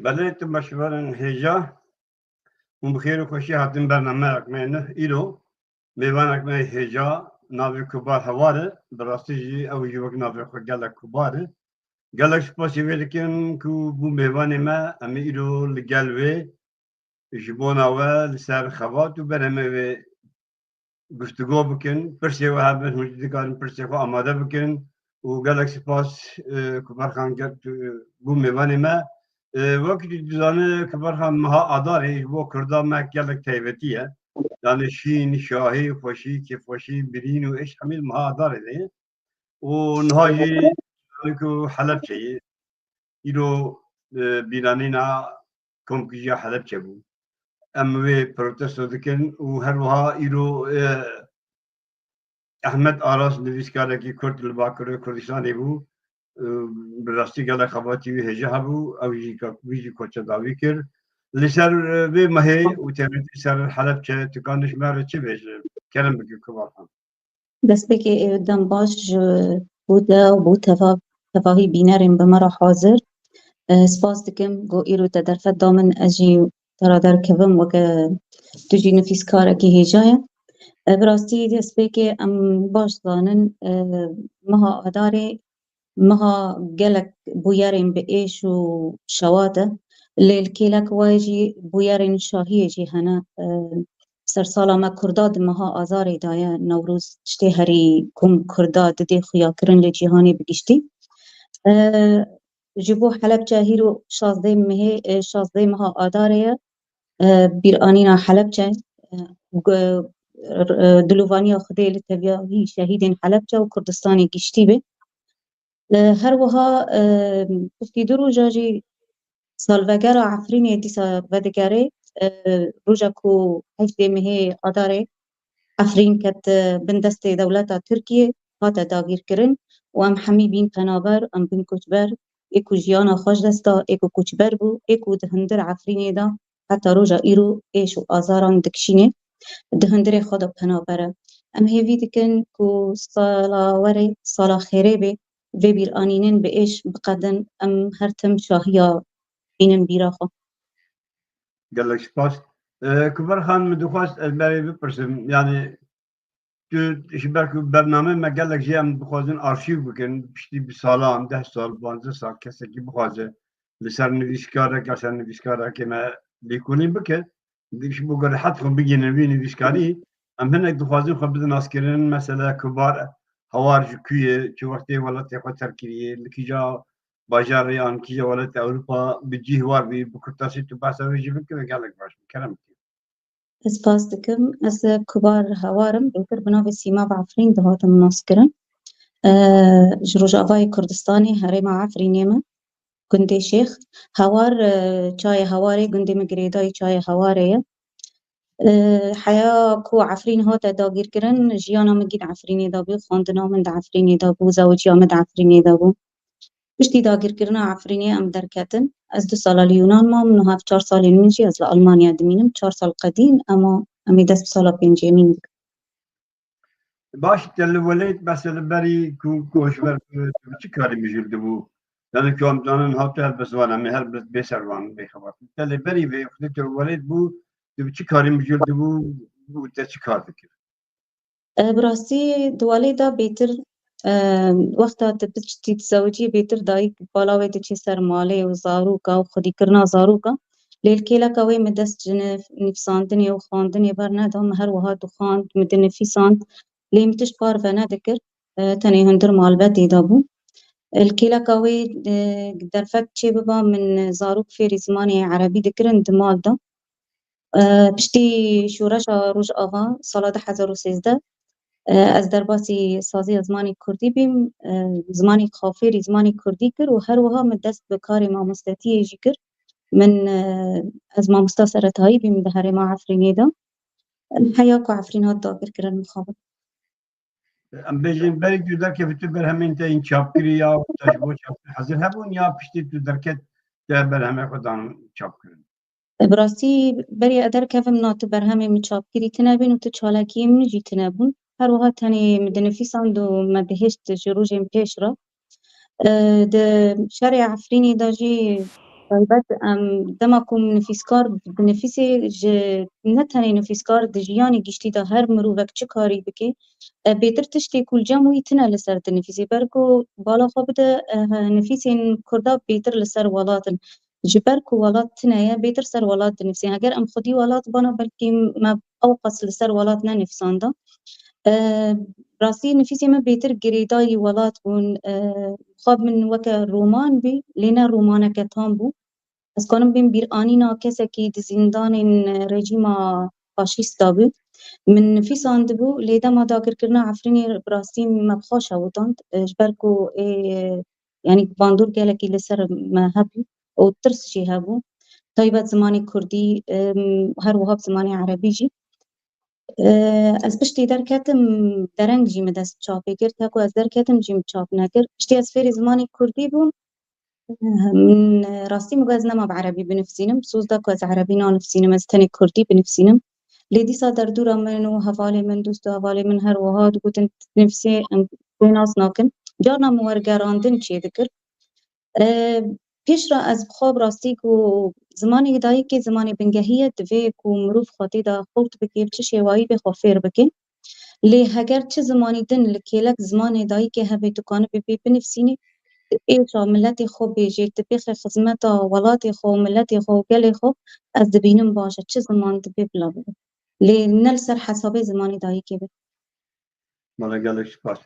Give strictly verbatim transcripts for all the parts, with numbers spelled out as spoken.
Belê, temaşevanên hêja, hûn bi xêr û xweşî hatin bernameyak me neh. Îro mêvanek me hêja, navê Kubar Hewar e. Bi rastî jî ew jî wek navê xwe gelek kubar e. Gelek spasî wê dikim ku bû mêvanê me. Em ê îro li gel wê ji bona we li ser xebat û berhemê wê guftûgo bikin. Pirsê we hebin, hûn jî dikarin pirsê xwe amade bikin. Û gelek spas, e, Kubar Xan, gel tu, e, bû mêvanê me. E, wek tu dizane, Kubar Xan, meha Adarê ji bo Kurda me gelek taybetî ye. Yani şîn, şahî, xweşî, kêfxweşî, birîn û êş hemî li meha Adarê de ye. Û niha jî ku Helebçeyê, îro, e, bîranîna komkujiya Helebçe bû. Em wê protesto dikin û her wiha îro, e, Ehmed Aras nivîskarekî Kurd li Bakurê Kurdistanê bû. E, bi rastî gelek xebatî wî hêja hebû, ew jî ka-, wî jî koça dawî kir. Li ser, e, vê mehê û tevîtî ser Helebçe, tu kanî ji me re çi bêje? Kerem bike, Kubar Xan. Destpêkê ê dem baş ji bo te û bo teva-, tevahî bînerên bi me re hazir. E, spas dikim ku îro te derfet da min ez jî te re derkevim weke tu jî nivîskarekî hêja ye. E, bi rastî destpêkê em baş zanin, e, meha Adarê meha gelek bûyerên bi êş û şewat e. Lê li kêlek wayê jî bûyerên şahiyê jî hene. E, sersala me Kurda di meha Azarê de ye. Newroz tiştê herî ku Kurda didê xuya kirin li cîhanê bi giştî. E, ji bo Helebçe hîro şazdeh mehê, e, şazdeh meha Adarê ye. E, bîranîna Helebçe, e, gu-, e, dilovaniya Xwedê li teviyahî şehîdên Helebçe û Kurdistanê giştî be. E, her wiha, e, piştî du roja jî salvegera Efrînê dîsa vedigere. E, roja ku heştê mehê Adarê Efrîn ket, e, bin destê dewleta Tirkiyê, hate dagîrkirin û em hemî bîn penaber, em bîn koçber, ê ku jiyana xwe ji dest da, ê ku koçber bû, ê ku di hundir Efrînê de heta roja îro êş û azaran dikişîne, di hundirê xwe de penaber e. Em hêvî dikin ku sala werê, sala xêrê be, vê bîranînên bi êş biqedin, em her tim şahiya bînin bîra xwe. Gelek spas. E, Kubar Xan, min dixwest ez berê bipirsim. Yani, tu ji ber ku bername me gelek jî em dixwazin arşîv bikin, piştî bi salan, deh sal, panzdeh sal kesekî bixwaze li ser nivîskarek ya ser nivîskarekê me lêkolîn bike, di-, ji bo ku rehet xwe bigihînin vî nivîskarî, em hinek dixwazin xwe bidin naskirin, mesela Kubar Hewar ji ku ye, çi wextê welatê xwe terk kiriye, li kîja bajarê an kîja welatê Ewropa bi cih war bî, bi kurtasî tu behsa wê jî bike, gelek baş bû. Kerem bike. Ez spas dikim. Ez Kubar Hewar im, bêtir bi navê Sîma bi Efrîn dihatim naskirin. E, ji Rojavayê Kurdistanê, herêma Efrînê me, gundê Şêx. Hewar, e, çayê Hewarê, gundê min girêdayî çayê Hewarê ye. E, heya ku Efrîn hate dagîrkirin, jiyana min gîn Efrînê de bû, xwendina min di Efrînê de bû, zewiciya min di Efrînê de bû. Piştî dagîrkirina Efrînê em derketin. Ez du sala li Yunan mam, niha ev çar salên min jî ez li Almanya dimînim. Çar sal qedîn, ema em ê dest bi sala pêncêmîn bikin. Baş, te li welêt, mesela berî ku, ku ji ber, tu bi çi karî mijûl dibû? Yani ku em zanin hatu her bi ziwan, em ê her bi bê servan bê xebat. Te li berî vê, wextê tu li welêt bû, tu bi çi karî mijûl dibû û te çi kar dikir? E, bi rastî di welê de bêtir, e, wexta tu piçtî dizewicî bêtir dayik bala wê diçê ser malê û zaroka û xwedîkirina zaroka. Lê li kêleka wê min dest ji nif-, nivîsandinê û xwendinê berneda, min her wiha dixwend, min dinivîsand. Lê min tişt parve nedikir, e, tenê hundir malbetê de bû. E, li kêleka wê, e, derfet çêbiba, min zarok fêrî zimanê erebî dikirin di mal de. E, piştî şoreşa Rojava sala du hezar û sêzdeh, e, ez derbasî saziya zimanê kurdî bîm. E, zimanê xwe fêrî zimanê kurdî kir û her wiha min dest bi karê mamostetiyê jî kir. Min, e, ez mamosta seretayî bîm di herêma Efrînê de. Heya ku Efrîn hat dagirkirin mixabin. Em bêjin, berî tu derkevî tu berhemên te yên çapkirî ya te ji bo çapkirî hezir hebûn ya piştî tu derket te berhemê xwe dan çapkirin? Bi rastî berî ez derkevim na tu berhemê min çapkirî tune bîn û tu çalakiyên min jî tune bûn. Her wiha tenê min dinivîsand û me dihişt ji rojên pêş re. E, di şerê Efrînê de jî taybet em dema ku nivîskar dinivîsê ji ne tenê nivîskar di jiyanê giştî de her mirovek çi karî bike, e, bêtir tiştê ku li cem wî tune li ser dinivîsê. Ber ku bala xwe bide, e, nivîsên kurda bêtir li ser welat in. Ji ber ku welat tune ye, bêtir ser welat dinivîsê. Heger em xwedî welat bana, belkî me ew qas li ser welat nenivîsanda. E, rastî nifîsê me bêtir girêdayî welat bûn. E, xwe min weke roman bî, lê ne romaneke tam bû. Ez kanim bêm bîranîna kesekî di zîndanên rejîma faşîst de bû. Min nifîsandibû, lê dema dagirkirina Efrînê bi rastî me bi xwe şewitand, e, ji ber ku ê, yanî bandor gelekî li ser me hebû û tirs jî hebû. Taybet zimanê kurdî, em, her wiha bi zimanê erebî jî. E, ez piştî derketim, dereng jî min dest çapê kir. Heko ez derketim jî min çap nekir. Piştî ez fêrî zimanê kurdî bûm. Min, e, rastî min got ez nema bi erebî binivîsînim. Soz da ku ez erebî nanivîsînim, ez tenê kurdî binivîsînim. Lê dîsa derdora min û hevalê min, dost û hevalê min her wiha digotin, "Tu dinivîsî, em wê nas nakin." Carna min wergerandin çêdikir. E, pêş re ez bi xwe bi rastî ku zimanê dayikê zimanê bingehî ye, divê ku mirov xwe tê de xurt bike, bi çi şêwayî bê xwe fêr bike. Lê heger çi zimanî din li kêlek zimanê dayikê hebe, tu kanibî pê binivîsînî, êşa miletê xwe bêjê, tu bêxê xizmeta welatê xwe û miletê xwe û gelê xwe, ez dibînim baş e, çi ziman divê bila bibe. Lê ne li ser hesabê zimanê dayikê be. Mala gelek spas.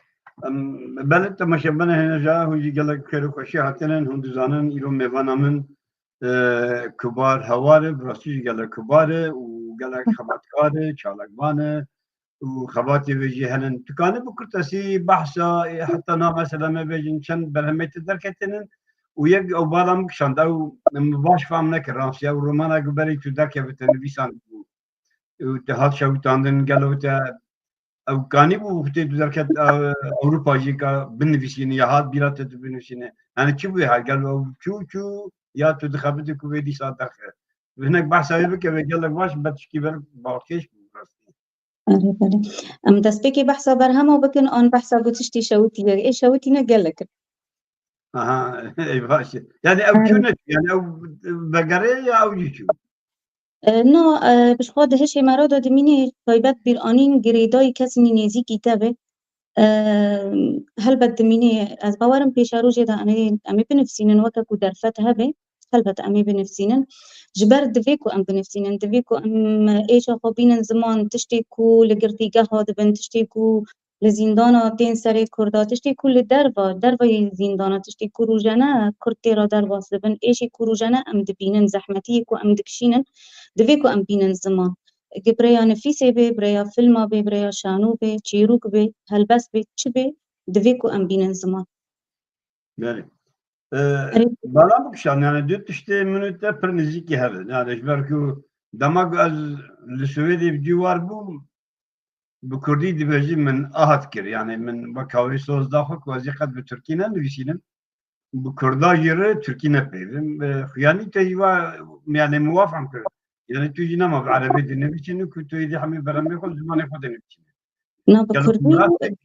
Em, belê temaşevanê hêne ja, hûn jî gelek xêr û xweşî hatinin, hûn dizanin, îro mêvana min, e, Kibar Hewar e, bi rastî jî gelek kibar e û gelek xebatkar e, çalakvan e û xebatê wê jî hene. Tu kanî bi kurtesî behsa, e, heta na mesele me bêjin, çend berhemê te derketinin û yek ew bala min kişand, ew min baş fam nekir, rastî ew romana ku berî tu derkevî te nivîsandibû û te hat şewitandin, gelo te ew kanî bû tê tu derket, e, Ewropa jî ka binivîsînî ya hat bîra te tu binivîsînî. Yanî çi bû ha, gelo ew çû çû ya tu dixebitî ku vê dîsa derxe? Hinek behsa wê bike, wê gelek baş, be tişkî ber balkêş bû rastî. Erê, belê. Em destpêkê behsa berhema bikin, an behsa ku tiştî şewitî ye. Ê şewitî ne gelek in. Aha, ey baş e. Yanî ew çû, erê, neçû, yanî ew vegerê ya ew jî çû? E, na, e, bi xwe di hişê me re de dimînê taybet bîranîn girêdayî kesî nêzîkî te be. E, helbet dimînê, ez bawerim pêşerojê de em ê, em ê binivîsînin weke ku derfet hebe, helbet em ê binivîsînin. Ji ber divê ku em binivîsînin, divê ku em êşa xwe bînin ziman, tiştê ku li girtîgeha dibin, tiştê ku li zîndana tên serê Kurda, tiştê ku li derva, dervayê zîndana, tiştê ku rojane Kurd tê re derbas dibin, êşê ku rojane em dibînin, zehmetiyê ku em dikişînin, divê ku em bînin ziman. Gi bi rêya nifîsê bê, bi rêya filma bê, bi rêya şano bê, çîrok bê, helbest bê, çi bê, divê ku em bînin ziman. Belê. Ee, erê, bala bikişan, yani du tiştê min û te pir nêzîkî hev in. Yani ji ber ku dema ku ez li Swêdê bi cî war bûm, bi kurdî dibêjî min ahat kir. Yani min wek hawî soz da xwe ku ez ê qet bi tirkî nenivîsînim. Bi kurda jî re tirkî nepeyvim. Ee, xuyanî te jî va, yani min wa fehm kir. Yani tu jî nema bi erebî dinivîsînî ku tu êdî hemî berhemê xwe zimanê xwe dinivîsînî. Na, bi kurdî,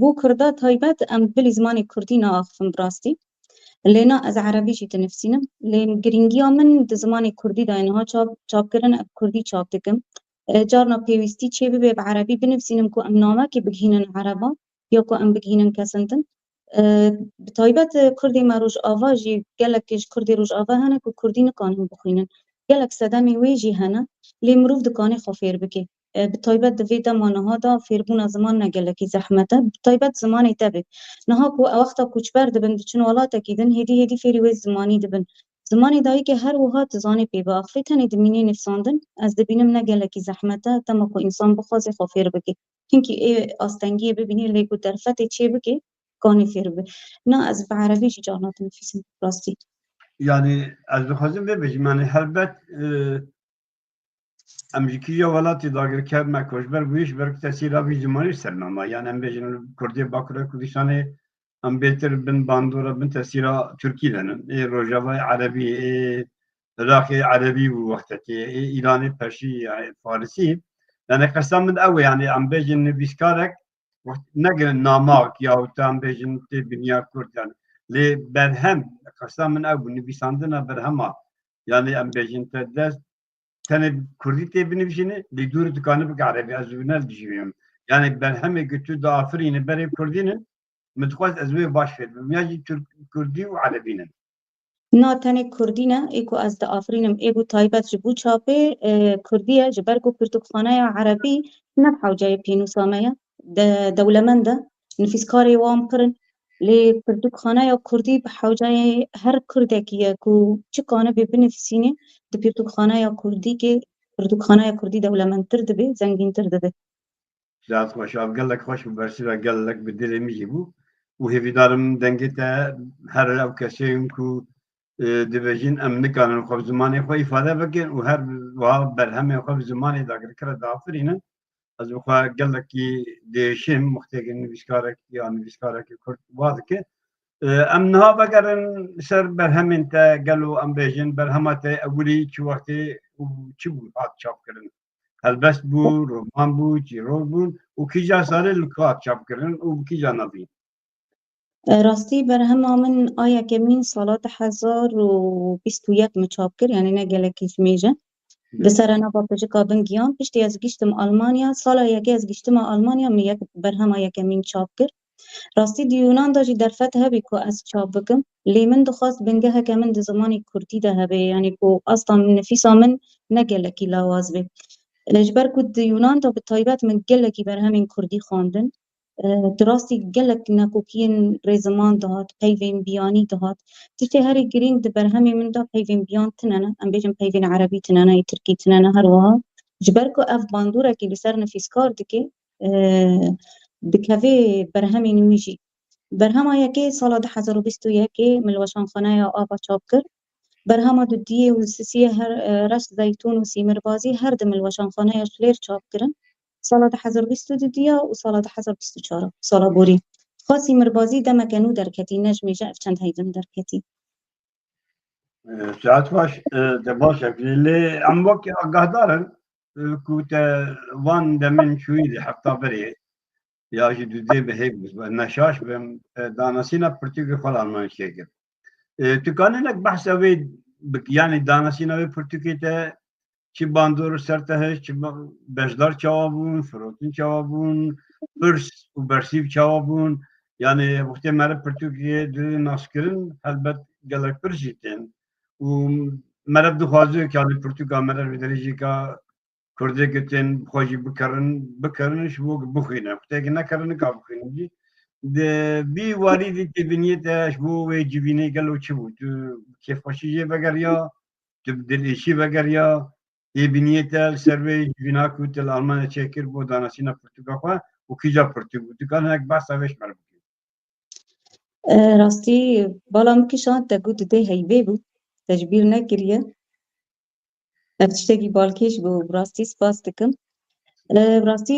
bo kurda taybet em bilî zimanê kurdî naaxivin bi rastî. Lê na, ez erebî jî dinivîsînim. Lê girîngiya min di zimanê kurdî de ye. Niha çap, çapkirin, bi kurdî çap dikim. E, carna pêwîstî çê bibe bi erebî binivîsînim ku em namekê bigihînin ereban ya ku em bigihînin kesin din. E, bi taybet, e, Kurdê me Rojava jî, gelek ji Kurdê Rojava hene ku Kurdî nikanin bixwînin. Gelek sedemê wê jî hene, lê mirov dikane xwe fêr bike. E, bi taybet di vê dema niha de fêrbûna ziman ne gelekî zehmet e, bi taybet zimanê te be. Niha ku wexta koçber dibin, diçin welatekî din, hêdî hêdî fêrî wê zimanî dibin. Zimanê dayikê her wiha dizanê pê biaxivî, tenê dimînê nivîsandin. Ez dibînim ne gelekî zehmet e, dema ku însan bixwaze xwe fêr bike. Hinkî ê astengiyê bibînî, lê ku derfetê çê bike, kanê fêr bibe. Na, ez bi erebî jî carna dinivîsim, rastî. Yani, ez dixwazim vê bêjim, yani, helbet, e, em ji kîja welatî dagirker me, koçber bûyî, ji ber ku tesîra vî zimanî ser me ma. Yani, em bêjin, Kurdê Bakurê Kurdistanê, em bêtir bin bandora, bin tesîra Tirkî de ne. Ê Rojavayê Erebî, ê Iraqê Erebî bû wextekê, ê Îranê Perşî, yani Farisî. Yani qesta min ew e, yani em bêjin nivîskarek, wext-, ne ge-, namak yahût em bêjin tê biniya Kurd, yani. Lê berhem, qesta min ew bû, nivîsandina berhema, yani em bêjin te dest, tenê Kurdî tê binivîsîne, lê dûr dikane bike Erebî, ez wina li dijî wê yim. Yani berhemê ku tu diafirîne berê Kurdî ne, min dixwest ez wê baş fêr bibim. Ya jî Tirk, Kurdî û Erebî ne. Na tenê Kurdî ne, ê ku ez diafirînim, ê ku taybet ji bo çapê, e, Kurdî ye, ji ber ku pirtûkxaneya Erebî ne bi hewceyê pênûsa me ye, de, dewlemend e, nivîskarê wan pir in. Lê pirtûkxaneya Kurdî bi hewceyê her Kurdekî ye ku çi kanibe binivîsîne, di pirtûkxaneya Kurdî ke, pirtûkxaneya Kurdî dewlemendtir dibe, zengîntir dibe. Saet xweş, ev gelek xweş bû, bersîva gelek bi dilê min jî bû û hêvîdar im dengê te her ew kesên ku, e, dibêjin em nikarin xwe bi zimanê xwe îfade bikin û her wiha berhemên xwe bi zimanê dagirker re diafirînin. Ez bi xwe gelekî diêşim, wextê ku nivîskarek ya nivîskarekî Kurd wa dike. E, em niha vegerin ser berhemên te, gelo em bêjin berhema te ewilî çi wextê û çi bû hat çapkirin? Helbest bû, roman bû, çîrok bûn û kîja salê li ku hat çapkirin û bi kîja navî? E, rastî berhema min a yekemîn sala du hezar û bîst û yek min çap kir, yani ne gelekî ji mêj e. Di serenava pijika Bin Giyan, piştî ez giştim Almanya, sala yekê ez giştime Almanya, min yek berhema yekemîn çap kir. Rastî di Yunan de jî derfet hebî ku ez çap bikim. Lê min dixwest bingeheke min di zimanê Kurdî de hebe, yanî ku asta min, nifîsa min ne gelekî lawaz be. Lê ji ber ku di Yunan de bi taybet min gelekî berhemên Kurdî xwendin, e, di rastî gelek nekokiyên rêziman dihat, peyvên biyanî dihat. Tiştê herî girîng di berhemê min de peyvên biyan tune ne, em bêjin peyvên erebî tune ne, yê tirkî tune ne, her wiha. Ji ber ku ev bandorek li ser nifîskar dike, e, dikeve berhemên wî jî. Berhema yekê sala du hezar û bîst û yekê min li Weşanxaneya Ava çap kir. Berhema dudiyê û sisiyê her, e, Reş Zeytûn û Sîmirbazî her du min li Weşanxaneya Şilêr çap kirin. Sala du hezar bîst û du diya û sala du hezar bîst û çar, sala borî. Xwe Sîmirbazî demeke nû derketî, ne ji mêje ev çend heyvin derketî. E, saet baş, e, te baş e. Lê em wek agahdar in, e, ku te van demên çûyî di hefta berê ya jî dudê bi hêv bû. Neşaş bim, e, danasîna pirtûkê xwe li Almanya çêkir. E, tu kanî hinek behsa wê bik-, yanî danasîna wê pirtûkê te çi bandor ser te hişt, çi ba-, beşdar çawa bûn, firotin çawa bûn, pirs û bersîv çawa bûn. Yanî wextê meriv pirtûkê didê naskirin, helbet gelek pirs jî tên. Û meriv dixwaze, yanî pirtûka meriv ji derê jî ka Kurdê ku tên bi xwe jî bikerin, bikerin ji bo bixwîne. Wextê ku nekerin, nika bixwînin jî. Di vî warî de tê biniyê te ji bo wê civînê gelo çi bû? Tu kêfxweşî jê vegeriya, tu bi dilêşî vegeriya, ê biniyê te li ser wê civîna ku te li Almanya çêkir bo danasîna pirtûka xwe û kîja pirtûk bû? Tu kan hinek behsa wê ji me re bikî? E, rastî, bala min kişand te got dê heyvê bû, te ji bîr nekiriye. Ev tiştekî balkêş bû, bi rastî spas dikim. E, bi rastî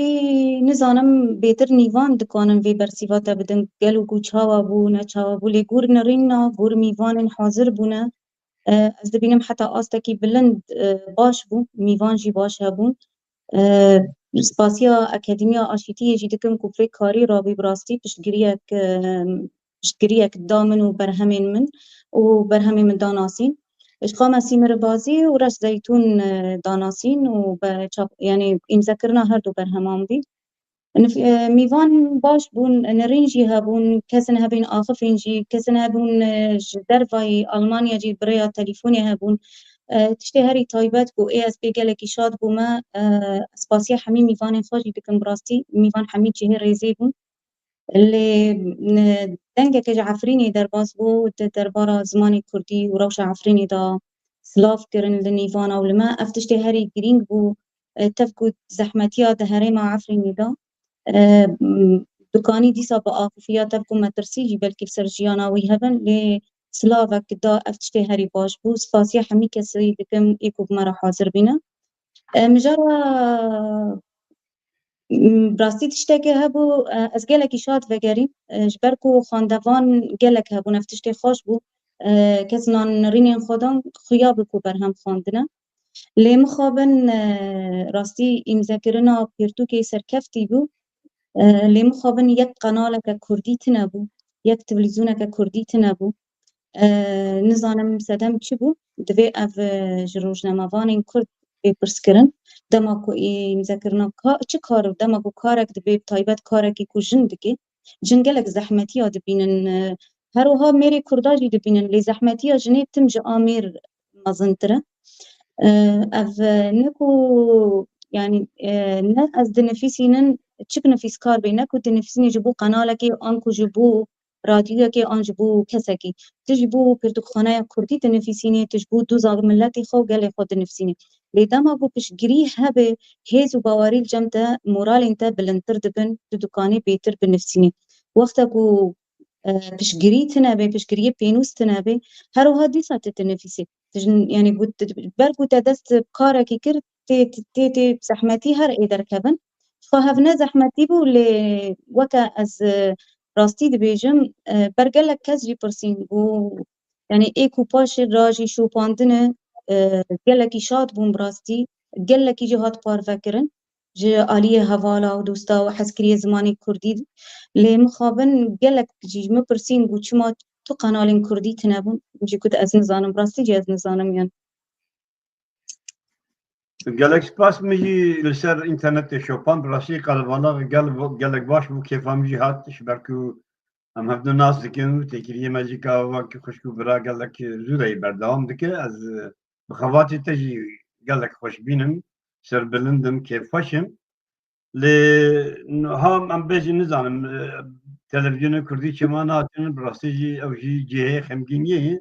nizanim bêtir nîvan dikanin vê bersîva te bidin. Gelo ku çawa bû, ne çawa bû, lê gor nirîna, gor mîvanên hazir bûne. E, ez dibînim heta astekî bilind, e, baş bû, mîvan jî baş hebûn. E, spasiya Akademiya Aşîtiyê jî dikim ku vê karî rabî bi rastî piştgiriyek, e, piştgiriyek da min û berhemên min û berhemên min da nasîn. Ji xwe me Sîmirbazî û Reş Zeytûn, e, da nasîn û be-, çap, yanî îmzekirina her du berheman bî. Nif-, e, mîvan baş bûn, nirîn jî hebûn, kesin hebîn axifîn jî, kesin hebûn, e, ji dervayî Almanya jî bi rêya telîfonê hebûn. E, tiştê herî taybet bû, ê ez pê gelekî şad bûme, e, spasiya hemî mîvanên xwe jî dikim, bi rastî mîvan hemî cihê rêzê bûn. Lê, e, dengeke ji Efrînê derbas bû, di derbara zimanê kurdî û rewşa Efrînê de silav kirin li nîvana û li me. Ev tiştê herî girîng bû, e, tev ku zehmetiya di herêma Efrînê de, e, m, dikanî dîsa biaxifiya tev ku metirsî jî belkî bi ser jiyana wî hebin, lê silavek da, ev tiştê herî baş bû. Spasiya hemî kesî dikim ê ku bi me re hazir bîne. E, mijara, m, rastî tiştekê hebû, e, ez gelekî şad vegerîm, e, ji ber ku xwendevan gelek hebûn, ev tiştê xweş bû. E, kes nan nirînên xwe dan, xuya bû ku berhem xwendine. Lê mixabin, e, rastî îmzekirina pirtûkê serkeftî bû. E, lê mixabin yek qenaleke kurdî tune bû, yek televîzyoneke kurdî tune bû. E, nizanim sedem çi bû? Divê ev, e, ji rojnamevanên kurd bê pirs kirin. Dema ku îmzekirina ka-, çi kar, dema ku karek dibê, bi taybet karekî ku jin dike, jin gelek zehmetiya dibînin. E, her wiha mêrê kurda jî dibînin, lê zehmetiya jinê tim ji a mêr mezintir e. E, ev, e, ne ku, yanî, e, ne ez dinifîsînin, çi nifîskar bê, ne ku dinifîsînê ji bo qenalekê an ku ji bo radyoyekê an ji bo kesekî. Tu ji bo pirtûkxaneya kurdî dinifîsînê, tu ji bo doza miletê xwe û gelê xwe dinifîsînê. Lê dema ku piştgirî hebe, hêz û bawerî li cem te, moralên te bilindtir dibin, tu dikanî bêtir binifîsînî. Wexta ku, e, piştgirî tune be, piştgiriyê pênûs tune be, her wiha dîsa tu dinifîsî. Tu ji, yanî, ku tu, ber ku te dest bi karekî kir, tê, tê, tê zehmetî her ê derkevin. Xwe hev ne zehmetî bû, lê weke ez, e, rastî dibêjim, e, ber gelek kes jî pirsîn bû. Yanî ê ku paşê ra jî şopandine, e, gelekî şad bûm bi rastî. Gelekî jî hat parvekirin ji aliyê hevala û dosta û hezkiriyê zimanê kurdî. Lê mixabin gelek jî ji min pirsîn ku çima tu qenalên kurdî tune bûn. Jî ku ez nizanim, rastî jî ez nizanim yan. Gelek spas, min jî li ser înternetê şopand, bi rastî qelebalix gel-, gelek baş bû, kêfa min jî hat, ji ber ku em hevdu nas dikin û têkiliyê me jî ka wekî xwişk û bira gelek zû re berdewam dike. Ez, e, bi xebatê te jî gelek xweşbîn im, serbilind im, kêfxweş im. Lê niha em bêjin, nizanim, e, televîzyonên kurdî çima naçin, bi rastî jî ew jî cihê xemgîniyê ye.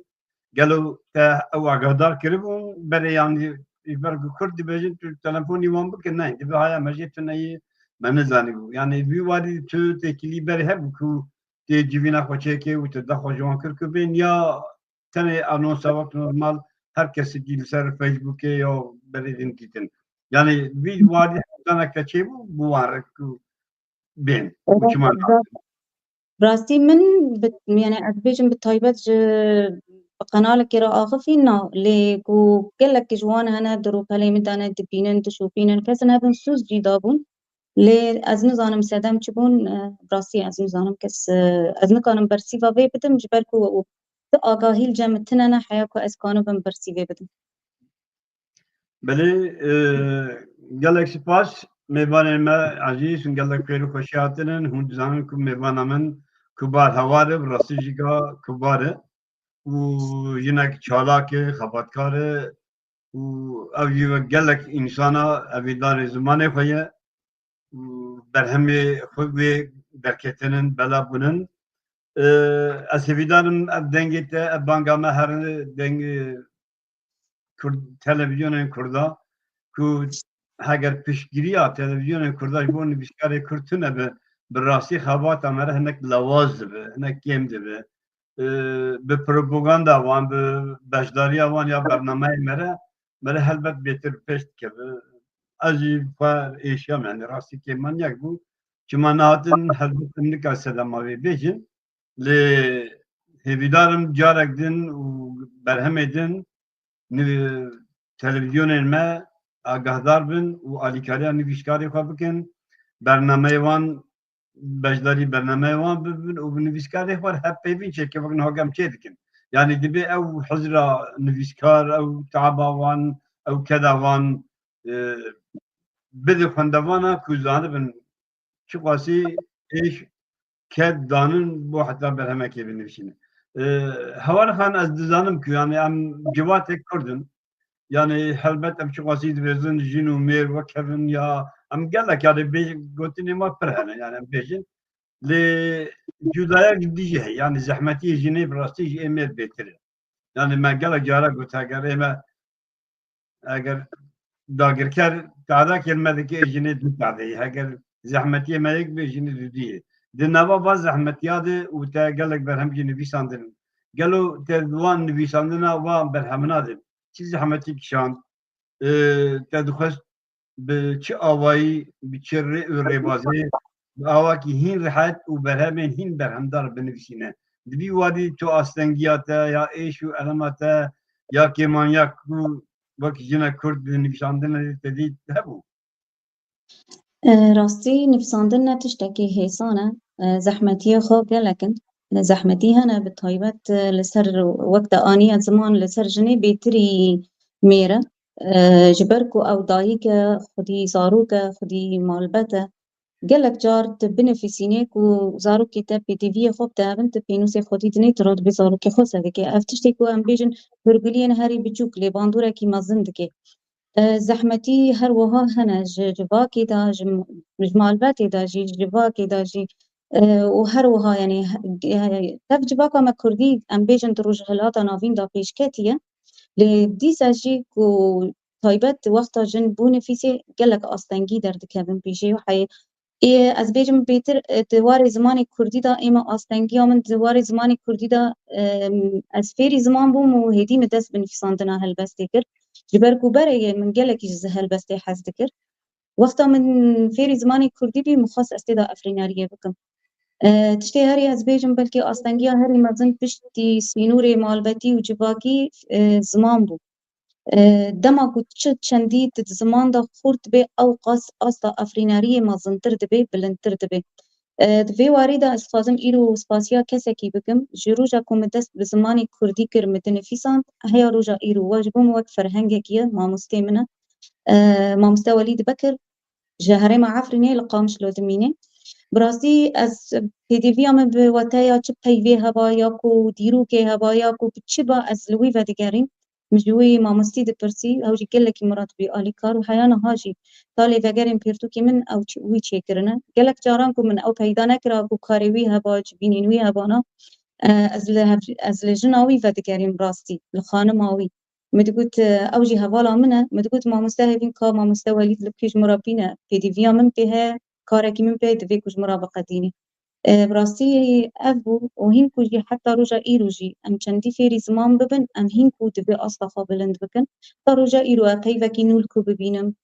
Gelo te ew agahdar kiribûn berê, yanî ji ber ku kurd dibêjin, tu telefonî wan bike, ne, dibe haya me jê tune ye, me nizanîbû. Yanî vî warî tu têkilî berê hebû ku tê civîna xwe çêkê û tu daxwe ji wan kir ku bên ya tenê anonsa wek normal her kesekî li ser Facebookê ya berê din dîtin. Yanî vî warî hevdaneke çêbû, bû wan re ku bên û çima nakin. Rastî min bi, yanî ez bêjim bi taybet ji bi qenalekê re axifî na, lê ku gelek ji wan hene di rûpelê min de ne dibînin, dişopînin, kes nebin sûz jî dabûn. Lê ez nizanim sedem çi bûn, e, rastî ez nizanim kes, e, ez nikanim bersîva vê bidim, ji ber ku tu agahî li cem tine ne heya ku ez kanibim bersîvê bidim. Belê, e, gelek spas mêvanên me ezîz, hûn gelek xêr û xweşî hatinin. Hûn dizanin ku mêvana min Kubar Hewar e, bi rastî jî ka Kubar e û jinek çalak e, xebatkar e û ew jî wek gelek însana hevîdarê zimanê xwe ye û berhemê xwe wê derketinin, bela bûnin. E, ez hêvîdar im ev dengê te, ev banga me her deng, e, Kurd, televîzyonên Kurda ku heger piştgiriya televîzyonên Kurda ji bo nivîskarê Kurd tune bi, bi rastî xebata me re hinek lawaz dibe, hinek kêm dibe. E, bi propaganda wan, bi beşdariya wan ya bernameyê me re, me re helbet bêtir pêş dikeve. Ez jî xwe êşiyam, yanî rastî kêmaniyek bû. Çima nehatin, helbet em nika sedema wê bêjin. Lê hêvîdar im carek din û berhemê din ni-, televîzyonên me agahdar bin û alîkariya nivîskarê xwe bikin. Bernameyê wan, beşdarî bernameyê wan bibin û bi nivîskarê xwe re hevpeyvîn çêke, wek niha em çê dikin. Yanî dibê ew hizra nivîskar, ew taba wan, ew keda wan, e, bide xwendevana ku zanibin çiqasî êş ked danin bo heta berhemekê binivîsîne. E, Hewar Xan, ez dizanim ku, yanî, em civatek Kurd in. Yanî helbet em çiqasî dibêjin jin û mêr wek hev in ya em gelek, yanî bê-, gotinê me pir hene, yanî em bêjin. Lê cudayek dî jî heye. Yanî zehmetiyê jinê bi rastî ji ê mêr bêtir e. Yanî me gelek cara got, eger ê me, eger dagirker tadekê me dike, ê jinê du tadeyî. Heger zehmetiyê me yek bê, jinê dudiyê. Di nava van zehmetiya de û te gelek berhem jî nivîsandin. Gelo te di wan nivîsandina, wan berhemina de çi zehmetî kişand? Ê, te dixwest bi çi awayî, bi çi rê û rêbazê, bi awakî hîn rihet û berhemên hîn berhemdar binivîsîne? Di vî warî tu astengiya te ya êş û elema te ya kêmaniya ku wek jinek Kurd di nivîsandinê de te dît hebû? E, rastî, nivîsandin ne tiştekî hêsan e. E, zehmetiyê xwe gelek in. E, zehmetî hene, bi taybet, e, li ser wek te aniye ziman, li ser jinê bêtirî mêr e. E, ji ber ku ew dayik e, xwedî zarok e, xwedî malbet e. Gelek car tu binivîsînê ku zarokê te pêdiviyê xwe bi te hebin, tu pênûsê xwedî dinê, tu radibe zarokê xwe sedikê. Ev tiştê ku em bêjin hûrguliyên herî biçûk lê bandûrekî mezin dike. E, zehmetî her wiha hene ji civakê de, ji, ji malbetê de jî, ji civakê de jî, e, û her wiha, yanî, he-, e, tev civaka me kurdî, em bêjin di Rojhilata Navîn de pêşketiye. Lê dîsa jî ku taybet wexta jin bû nifîsê, gelek astengî derdikevin pêşê û heyê Ê, ez bêjim bêtir, e, di warê zimanê kurdî de ê me astengiya min di warê zimanê kurdî de, e, ez fêrî ziman bûm û hêdî min dest bi nivîsandina helbestê kir. Ji ber ku berê ye min gelekî ji helbestê hez dikir. Wexta min fêrî zimanê kurdî bî, min xwest ez tê de efrîneriyê bikim. E, tiştê herî ez bêjim, belkî astengiya herî mezin piştî sînorê malbetî û civakî, e, ziman bû. E, dema ku çi çendî di ziman de xurt dibe, ew qas asta efrîneriyê mezintir dibe, bilindtir dibe. E, di vê warî de ez dixwazim îro spasiya kesekî bikim. Ji roja ku min dest bi zimanê kurdî kir, min dinifîsand, heya roja îro we ji bo min wek ferhengekî ye, mamostê min e. E, Mamoste Welîd Bekir, ji herêma Efrînê, li Qamişlo dimîne. Bi rastî ez pêdiviya min bi we te ya çi peyvê heba, ya ku dîrokê heba, ya ku bi çi ba ez li wî vedigerîm. Min ji wî mamostî dipirsî, ew jî gelekî min re dibî alîkar û heya niha jî ta lêvegerên pirtûkê min ew çi-, wî çêkirine. Gelek caran ku min ew peyda nekira ku karê wî heba, civînên wî hebana, e, ez li hev-, ez li jina wî vedigerîm rastî, li xanima wî. Min digot, e, ew jî hevala min e. Min digot, mamoste hevîn ka mamoste Welîd li kî ji min re bîne, pêdiviya min pê heye, karekî min pê heye, divê ku ji min re biqedînî. E, bi rastî ev bû û hîn ku jî heta roja îro jî em çendî fêrî ziman bibin, em hîn ku divê asta xwe bilind bikin. Ta roja îro ez peyvekî nû li ku bibînim,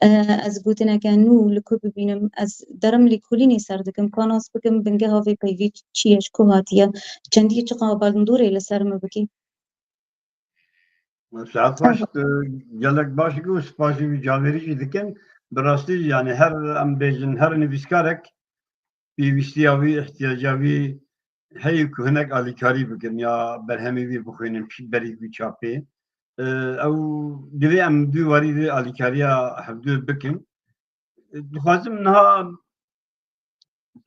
e, ez gotineke nû li ku bibînim, ez derim lêkolînê ser dikim, ka nas bikim bingeha vê peyvê çi ye, ji ku hatiye, çendî çiqa bandorê li ser min bikî. Saet baş, tu gelek baş dikî û spasî wî caverî jî dikin. Bi rastî, yanî her, em bêjin, her nivîskarek pêwîstiya wî, ihtiyaca wî heye ku hinek alîkarî bikin ya berhemê wî bixwînin, pişt berî wî çapê. E, ew divê em du warî de alîkariya hevdu bikin. Dixwazim niha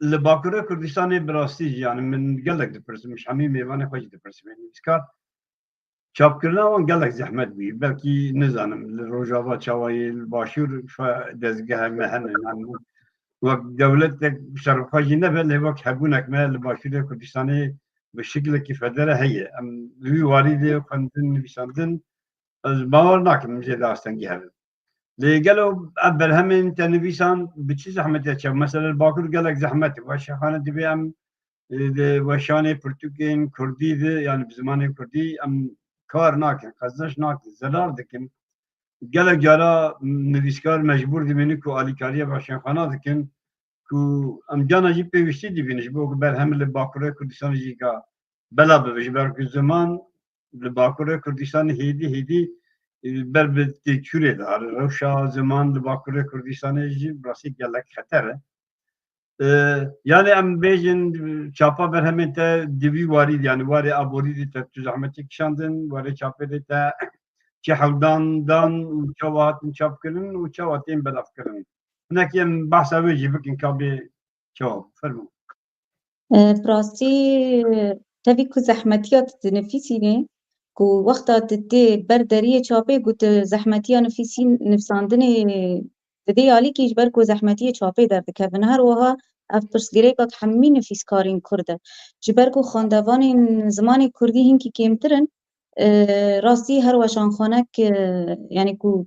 li Bakurê Kurdistanê bi rastî jî, yanî min gelek dipirsim, ji hemî mêvanê xwe jî dipirsim. Yanî nivîskar, çapkirina wan gelek zehmet bûye. Belkî nizanim li Rojava çawa ye, li Başûr şa-, dezgehe me hene. Yanî wek dewletek serxwe jî nebe, lê wek hebûnek me li Başûrê Kurdistanê bi şiklekî federe heye. Em li wî warî de xwendin, nivîsandin, ez bawer nakim zêde astengî hebe. Lê gelo ev berhemên te nivîsan bi çi zehmetê çav? Mesela li Bakur gelek zehmet e. Weşanxane divê em, e, di weşanê pirtûkên kurdî de, yanî bi zimanê kurdî em kar nakin, qezenç nakin, zelal dikin. Gelek cara nivîskar mecbûr dimînin ku alîkariya weşanxana dikin, ku em cana jî pêwîstî dibînin ji bo ku berhem li Bakurê Kurdistanê jî ka bela bibe, ji ber ku ziman li Bakurê Kurdistanê hêdî hêdî, e, ber bi têçûrê de, rewşa ziman li Bakurê Kurdistanê jî bi rastî gelek xeter e. E, yanî em bêjin, çapa berhemên te di vî warî de, yanî warê aborî de te tu zehmetî kişandin, warê çapê de te çi hewldan dan û çawa hatin çapkirin û çawa tên belavkirin. Hinekî em behsa wê jî bikin ka bê çawa. Fermo. E, bi rastî, tevî ku zehmetiya tu dinivîsînê, ku wexta tu tê ber deriyê çapê, ku tu zehmetiya nivîsîn-, nivîsandinê Di vê alîkî ji ber ku zehmetiyê çapê derdikevin, her wiha ev pirsgirêka hemî nivîskarên Kurd e. Ji ber ku xwendevanên zimanê Kurdî hinkî kêmtir in, e, rastî her weşanxanek, e, yanî ku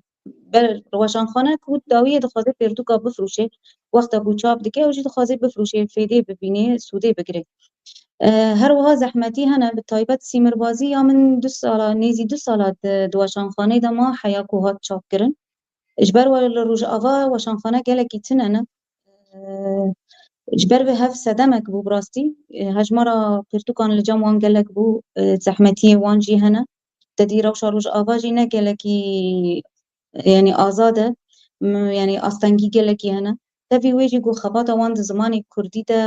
ber weşanxanek û dawiyê dixwaze pirtûka bifrûşê, wexta ku çap dike ew jî dixwaze bifrûşê, fêdê bibînê, sûdê bigire. E, her wiha zehmetî hene, bi taybet sîmirbazî ya min du sala, nêzî du sala di, di weşanxaneyê de ma heya ku hat çapkirin. Ji ber were li Rojava weşanxane gelekî tune ne. E, ji ber vê hev sedemek bû bi rastî. E, hejmara pirtûkan li cem wan gelek bû, e, zehmetiyê wan jî hene. Te dî rewşa Rojava jî ne gelekî, yanî azad e, m-, yanî astengî gelekî hene. Tevî wê jî ku xebata wan di zimanê Kurdî de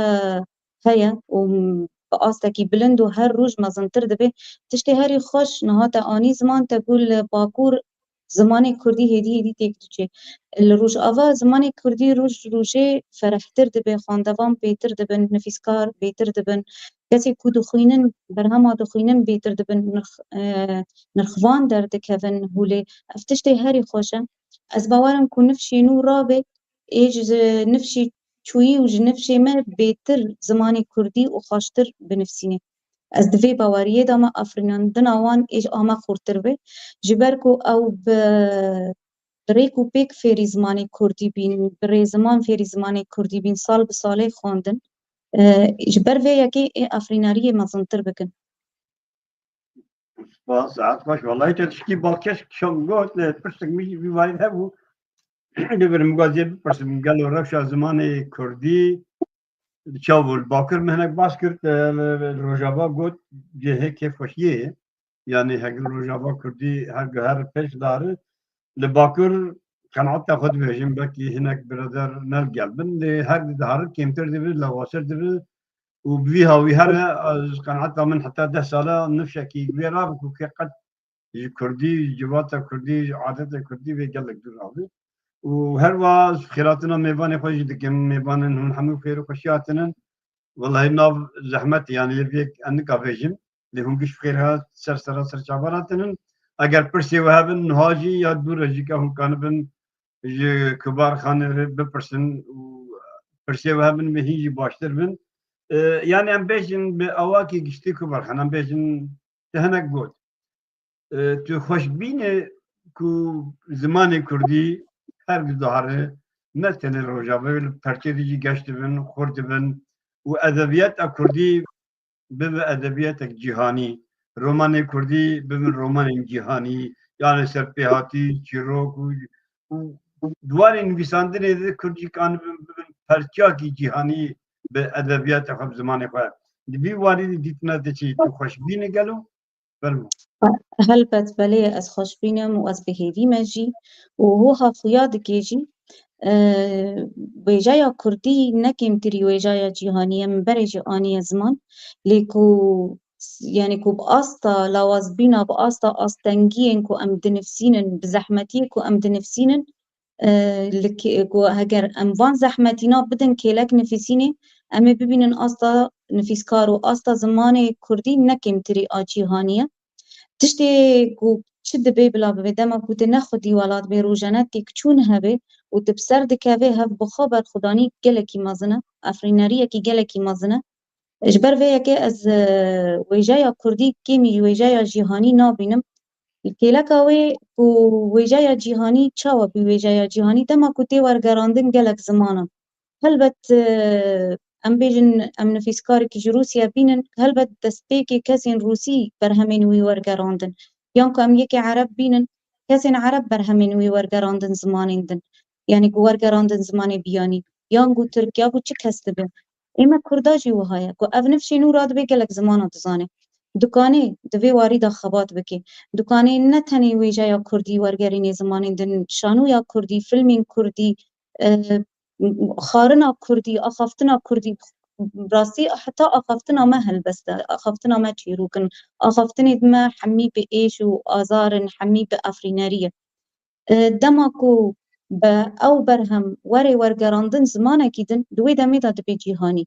heye û bi astekî bilind û her roj mezintir dibe. Tiştê herî xweş niha te anî ziman, te ku li Bakur zimanê Kurdî hêdî hêdî têk diçe. Li Rojava zimanê Kurdî roj rojê ferehtir dibe, xwendevan bêtir dibin, nivîskar bêtir dibin. Kesê ku dixwînin, berhema dixwînin bêtir dibin, nirx-, e, nirxvan derdikevin holê. Ev tiştê herî xweş e. Ez bawer im ku nifşê nû rabe, ê ji nifşê çûyî û ji nifşê me bêtir zimanê Kurdî û xweştir binivîsîne. Ez di vê baweriyê de me, afirînandina wan ê ji a me xurtir be, ji ber ku ew bi, bi rêk û pêk fêrî zimanê Kurdî bîn, bi rêziman fêrî zimanê Kurdî bîn, sal bi salê xwendin. E, ji ber vê yekê ê afirîneriyê mezintir bikin. Spas, saet xweş. Wallahî te tişkî balkêş kişand got, e, pirsek min jî vî warî hebû. Lê birim gaziyê bipirsim, gelo rewşa zimanê Kurdî çav bû? Li Bakur min hinek bas kir, e, li Rojava got cihê kêfxweşiyê ye. Yanî hek li Rojava Kurdî her guher pêş dare. Li Bakur qenaeta xwe dibêjim, belkî hinek bireder ne li gel bin, lê her diharin kêmtir dibe, lawaztir dibe. Û bi vî hawî here, ez qenaeta min heta deh sala nifşekî wê rabe ku kê qet ji Kurdî, ji civata Kurdî, ji adeta Kurdî vê gelek dûr rabe. Û her wiha ez xêratina mêvanê xwe jî dikim. Mêvanên hûn hemû xêr û xweşî hatinin. Wellahî nav zehmet e, yanî lê vê yek ez nika vêjim. Lê hûn giş bi xêr hat, ser sera ser çavan hatinin. Eger pirsê we hebin, niha jî ya dû re jî ke hûn kanibin ji Kubar Xanê re bipirsin û pirsê we hebin, wê hîn jî baştir bin. E, yanî em bêjin bi awakî giştî Kubar Xan, em bêjin te hinek got. E, tu xweşbîn e ku zimanê Kurdî her giş dihare, ne tenê li Rojavayê, li perçê dî jî geş dibin, xurt dibin û edebiyata Kurdî bibe edebiyatek cîhanî, romanê Kurdî bibin romanên cîhanî, yanî serpêhatî, çîrok û, û di warê nivîsandinê de Kurd jî kanibin bibin perçeyakî cîhanî bi edebiyata xwe, bi zimanê xwe. Di vî warî de dîtina te çi? Tu xweşbîn e gelo? Fermo. Helbet belê, ez xweşbîn im û ez bi hêvî me jî û wiha xuya dike jî, e, wêjeya Kurdî ne kêmtirî wêjeya cîhanî ye, min berê jî aniye ziman, lê ku, yanî ku bi asta lawazbîna, bi asta astengiyên ku em dinivîsînin, bi zehmetiyê ku em dinivîsînin, e, li kê-, ku heger em van zehmetîna bidin kêlek nivîsînê, em ê bibînin asta nivîskar û asta zimanê Kurdî ne kêmtirî a cîhanî ye. Tiştê ku çi dibe bila bibe, dema ku tu ne xwedî welat bê, rojane têkçûn hebe û tu bi ser dikevê, hev bi xwe berxwedanî gelekî mezin e, efrîneriyekî gelekî mezin e. Ji ber vê yekê ez, e, wêjeya Kurdî kêmî ji wêjeya cîhanî nabînim. Li kêleka wê ku wêjeya cîhanî çawa bî wêjeya cîhanî, dema ku tê wergerandin gelek zimanan. Helbet, e, em bêjin, em nivîskarekî ji Rûsya bînin, helbet destpêkê kesên Rûsî berhemên wî wergerandin. Yan ku em yekê Ereb bînin, kesên Ereb berhemên wî wergerandin zimanên din. Yanî ku wergerandin zimanê biyanî. Yan ku Tirk, ya ku çi kes dibe. Ê me Kurda jî wiha ye ku ev nifşê nû radibe gelek zimana dizane. Dukanê di vê warî de xebat bike. Dukanê ne tenê wêjeya Kurdî wergerînê zimanên din, şanoya Kurdî, filmên Kurdî, e, xarina Kurdî, axaftina Kurdî, rastî heta axaftina me helbest e, axaftina me çîrok in, axaftinê me hemî bi êş û azar in, hemî bi efrînerî ye. E, dema ku be ew berhem were wergerandin zimanekî din, di wê demê de dibe cîhanî.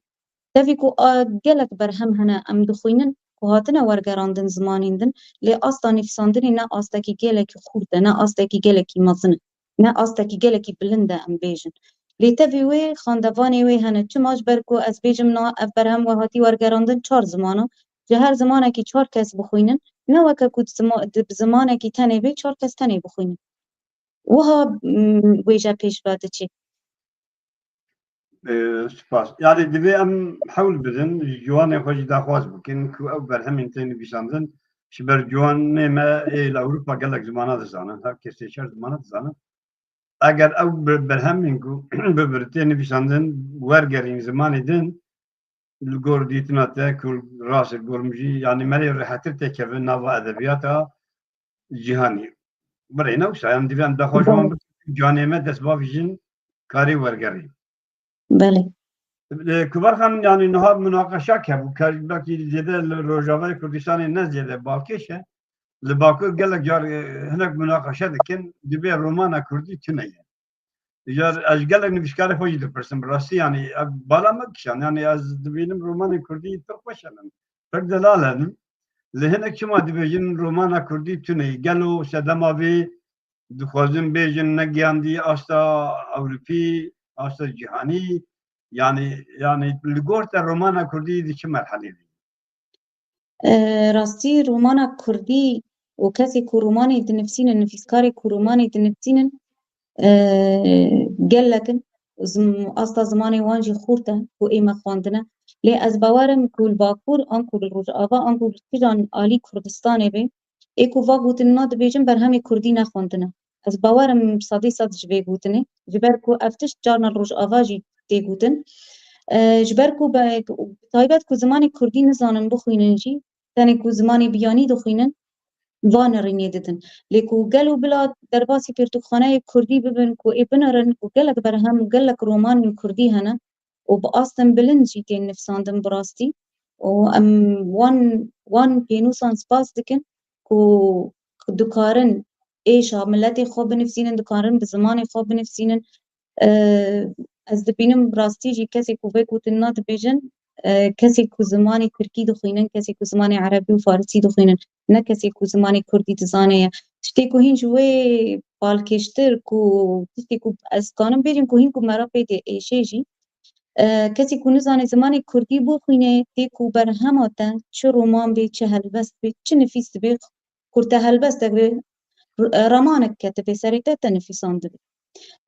Tevî ku a gelek berhem hene em dixwînin ku hatine wergerandin zimanên din, lê asta nivîsandinê ne astekî gelekî xurt e, ne astekî gelekî mezin e. Ne astekî gelekî bilind e, em bêjin. Lê tevî wê xandevanê wê hene. Çima? Ji ber ku ez bêjim, na, ev berhem we hatî wergerandin çar zimana. Ji her zimanekî çar kes bixwînin. Ne weke ku zima-, di, bi zimanekî tenê bê çar kes tenê bixwînin. Wiha, mm, wêje pêş ve diçe. Ee, spas. Yani divê em hewl bidin, ji ciwanê xwe jî daxwaz bikin ku ew berhemên tê nivîsandin, ji ber ciwanê me ê li Ewropa gelek zimana dizanin, her kesê çar zimana dizanin. Eger ew bi-, berhemên ku bi vir tê nivîsandin wergerîn zimanê din, li gor dîtina te ku rast, li gor min jî, yani me lê rehetir têkeve nava edebiyata cîhanî. Birê ne wisa, yani divê em daxwaz wan bikin, canê me dest bavêjin karê wergerî. Belê. Li Kubar Xan, yani niha munaqeşa hebû, ke belkî zêde li Rojavayê Kurdistanê ne zêde balkêş e. Li Bakur gelek car, e, hinek munaqeşe dikin, divê romana kurdî tune ye. Car ez gelek nivîskarê xwe jî dipirsim, bi rastî, yani ev bala me kişand, yani ez dibînim romanên kurdî pir xweş hebin, pir delal hebin. Li hinek çima dibêjin romana kurdî tune ye? Gelo sedema vê dixwazin bêjin negiyandî asta Ewropî, asta cîhanî, yani, yani li gor te romana kurdî di çi merhelê de? E, rastî romana kurdî û kesê ku romanê dinivîsînin, nivîskarê ku romanê dinivîsînin, e, gelek in. Zim-, asta zimanê wan jî xurt e ku ê me xwendine. Lê ez bawer im ku li Bakur, anku li Rojava, anku li kîjan alî Kurdistanê be, ê ku va gotin na dibêjin berhemê kurdî nexwendine. Ez bawer im sedî sed ji vê gotinê, ji ber ku ev tişt carna li Rojava jî tê gotin. E, ji ber ku be-, bi taybet ku zimanê kurdî nizanin bixwînin jî, tenê ku zimanê biyanî dixwînin, va nerînê didin. Lê ku gelo bila derbasî pirtûkxaneyê kurdî bibin ku ê binerin, ku gelek berhem û gelek romanên kurdî hene û bi astin bilind jî tên nivîsandin bi rastî. Û em wan, wan pênûsan spas dikin ku dikarin êşa miletê xwe binivîsînin, dikarin bi zimanê xwe binivîsînin. E, ez dibînim rastî jî kesê ku vê gotinina dibêjin, e, kesê ku zimanê tirkî dixwînin, kesê ku zimanê erebî û farisî dixwînin, ne kesê ku zimanê kurdî dizane ye. Tiştê ku hîn ji wê balkêştir, ku tiştê ku ez kanim bêjim ku hîn ku me re pê tê êşê jî, e, kesê ku nizane zimanê kurdî bixwîne, tê ku berhema te çi roman bê, çi helbest bê, çi nifîs bê, ku te helbestek bê, e, ramanek ketibê serê te, te nifîsandibe.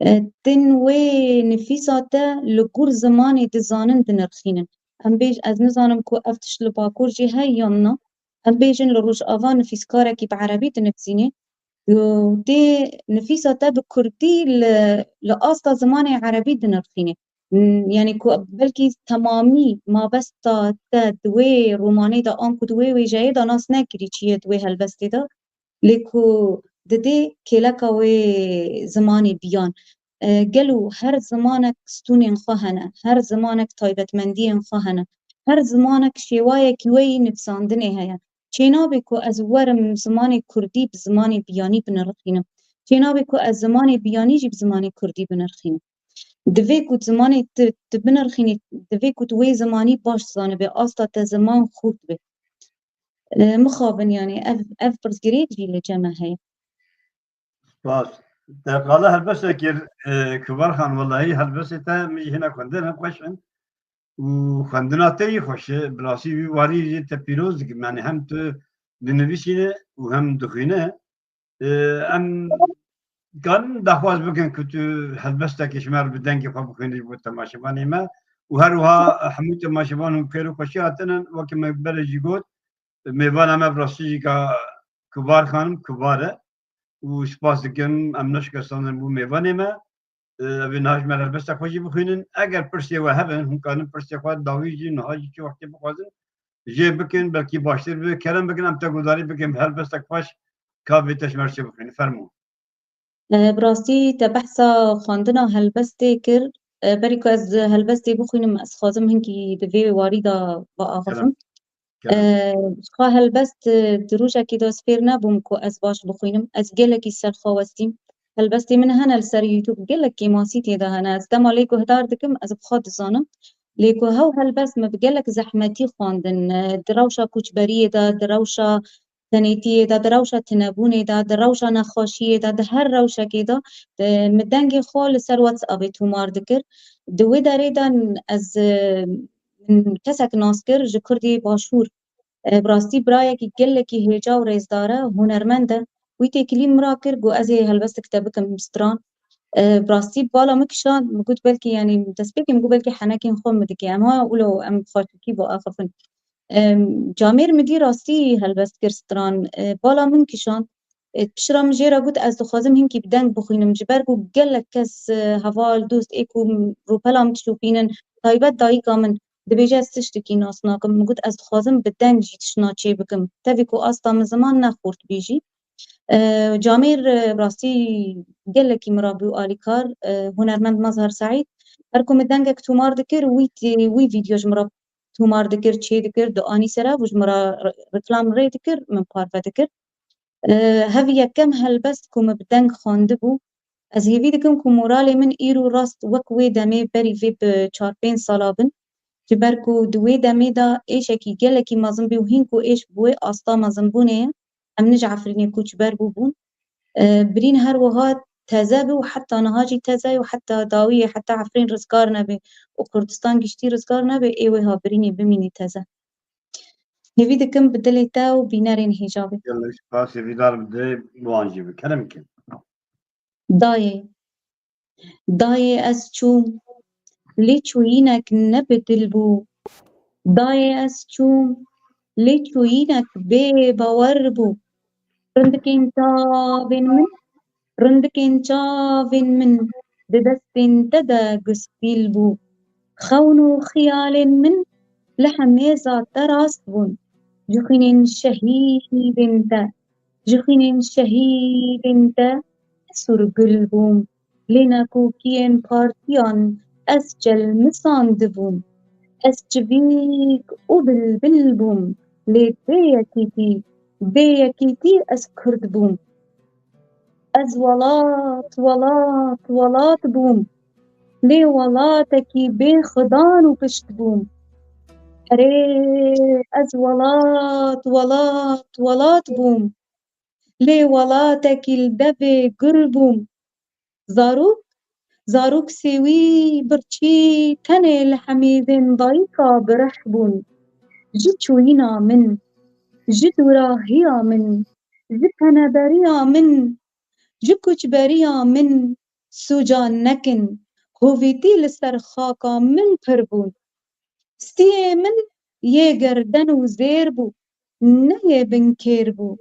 E, tên wê nifîsa te li gor zimanê dizanin dinirxînin. Em bêj-, ez nizanim ku ev tişt li Bakur jî heye yan na. Em bêjin li Rojava nifîskarekî bi erebî dinivîsînê, û tê nifîsa te bi kurdî li, li asta zimanê erebî dinirxînê. M-, yani ku belkî temamî mabesta te di wê romanê de an ku di wê wêjeyê de nas nekirî çi ye di wê helbestê de, lê ku didê kêleka wê zimanê biyan. E, gelo her zimanek stûnên xwe hene, her zimanek taybetmendiyên xwe hene, her zimanek şêwayekî wê yî nivîsandinê heye. Çênabe ku ez werim zimanê kurdî bi zimanê biyanî binirxînim. Çênabe ku ez zimanê biyanî jî bi zimanê kurdî binirxînim. Divê ku zimanê tu, tu binirxînî, divê ku tu wê zimanî baş zanibe, asta te ziman xurt be. E, mixabin, yani ev, ev pirsgirêk jî li cem me heye. Spas. Te qala helbestek kir, e, Kibar Xan, welahî helbestê te min jî hîna xwendin, hem xweş in. Û xwendina te yî xweş e. Bi rastî vî warî jî te pîroz dikim. Yani hem tu dinivîsîne û hem dixwîne. E, em karin daxwaz bikin ku tu helbestekê ji me re bi dengê xwe bixwînî ji bo temaşevanê me û her wiha hemû temaşevan hûn bi xêr û xweşî hatine. Weke me berê jî got, mêvana me bi rastî jî ka Kibar Xanim, Kibar e û spas dikim em neşikestandin bû mêvanê me. E, ev ê niha ji me re helbesta xwe jî bixwînin. Eger pirsê we hebin, hûn karin pirsê xwe dawî jî, niha jî çi wextê bixwazin, jê bikin, belkî baştir be. Kerem bikin, em te guhdarî bikin bi helbestek xweş, ka vê te ji me re çi bixwînin. Fermo. E, bi rastî te behsa xwendina helbestê kir. E, berî ku ez helbestê bixwînim, ez xwazim hinkî di vê warî de biaxifim. Kerem. Kerem. E, ji xwe helbest, e, di rojekê de ez fêr nebûm ku ez baş bixwînim. Ez gelekî ser xwe westîm. Helbestê min hene li ser YouTube, gelek kêmasî tê de hene. Ez dema lê guhdar dikim, ez bi xwe dizanim. Lê ku hew helbest me bi gelek zehmetî xwendin, e, di rewşa koçberiyê de, di rewşa tenêtiyê de, di rewşa tinebûnê de, di rewşa nexweşiyê de, di her rewşekê de, e, min dengê xwe li ser WhatsAppê tomar dikir. Di wê derê de ez, e, min kesek nas kir ji Kurdê Başûr. E, bi rastî birayekî gelekî hêja û rêzdar e, hunermend e. Wî têkilî min re kir, got, "Ez ê helbestek te bikim stran." E, bi rastî bala min kişand, min got, "Belkî, yanî, destpêkê min got, belkî henekên xwe min dike." Em ha wilo em xweşikî biaxifin. Em, camêr min dî rastî helbest kir stran. E, bala min kişand. E, piştre min jê re got, "Ez dixwazim hinkî bi deng bixwînim." Ji ber ku gelek kes, e, heval, dost, ê ku rûpela min dişopînin, taybet dayika min, dibêje, "Ez tiştekî nas nakim." Min got, "Ez dixwazim bi deng jî tiştna çê bikim." Tevî ku asta min ziman ne xurt bî jî. E, camêr, e, rastî gelekî min re bû alîkar, e, hunermend Mazhar Seîd. Her ku min dengek tomar dikir, wî tê-, wî vîdyo ji min re tomar dikir, çê dikir, dianî ser ev û ji min re re-, reklam rê dikir, min parve dikir. E, hev yekem helbest ku min bi deng xwendibû. Ez hêvî dikim ku moralê min îro rast wek wê demê berî vê bi çar pênc sala bin. Ji ber ku di wê demê de êşekî gelekî mezin bî û hîn ku êş bi wê asta mezinbûnê ye, em ne ji Efrînê koçber bûbûn. E, birîn her wiha teze bû û heta niha jî teze ye û heta dawiyê, heta Efrîn rizgar nebe û Kurdistan giştî rizgar nebe, ê wê ha birînê bimînî teze. Hêvî dikim bi dilê te û bînerên hêja be. Gelek spas, hêvîdar im dilê wan jî bi. Kerem ke. Dayê. Dayê ez çûm, lê çûyînek ne bi dil bû. Dayê ez çûm, lê çûyînek bê bawer bû. Rindikên çavên min, rindikên çavên min di destên te de guspîl bû. Xewn û xiyalên min li hemêza te rast bûn. Ji xwînên şehîdên te, ji xwînên şehîdên te ez hûrgul bûm. Lê nakokiyên partiyan ez çelmisandibûm. Ez çivîk û bilbil bûm. Lê bê yekîtî, bê yekîtî ez Kurd bûm. Ez welat, welat, welat bûm. Lê welatekî bê xidan û pişt bûm. Erê, ez welat, welat, welat bûm. Lê welatekî li devê gur bûm. Zarok, zarok sêwî, birçî, tenê li hemîzên dayika bi rih bûn. Ji çûyîna min, ji dûrahiya min, ji teneberiya min, ji koçberiya min sûca nekin. Hovîtî li ser xaka min pir bûn. Stiyê min yê gerden û zêr bû, ne yê binkêr bû,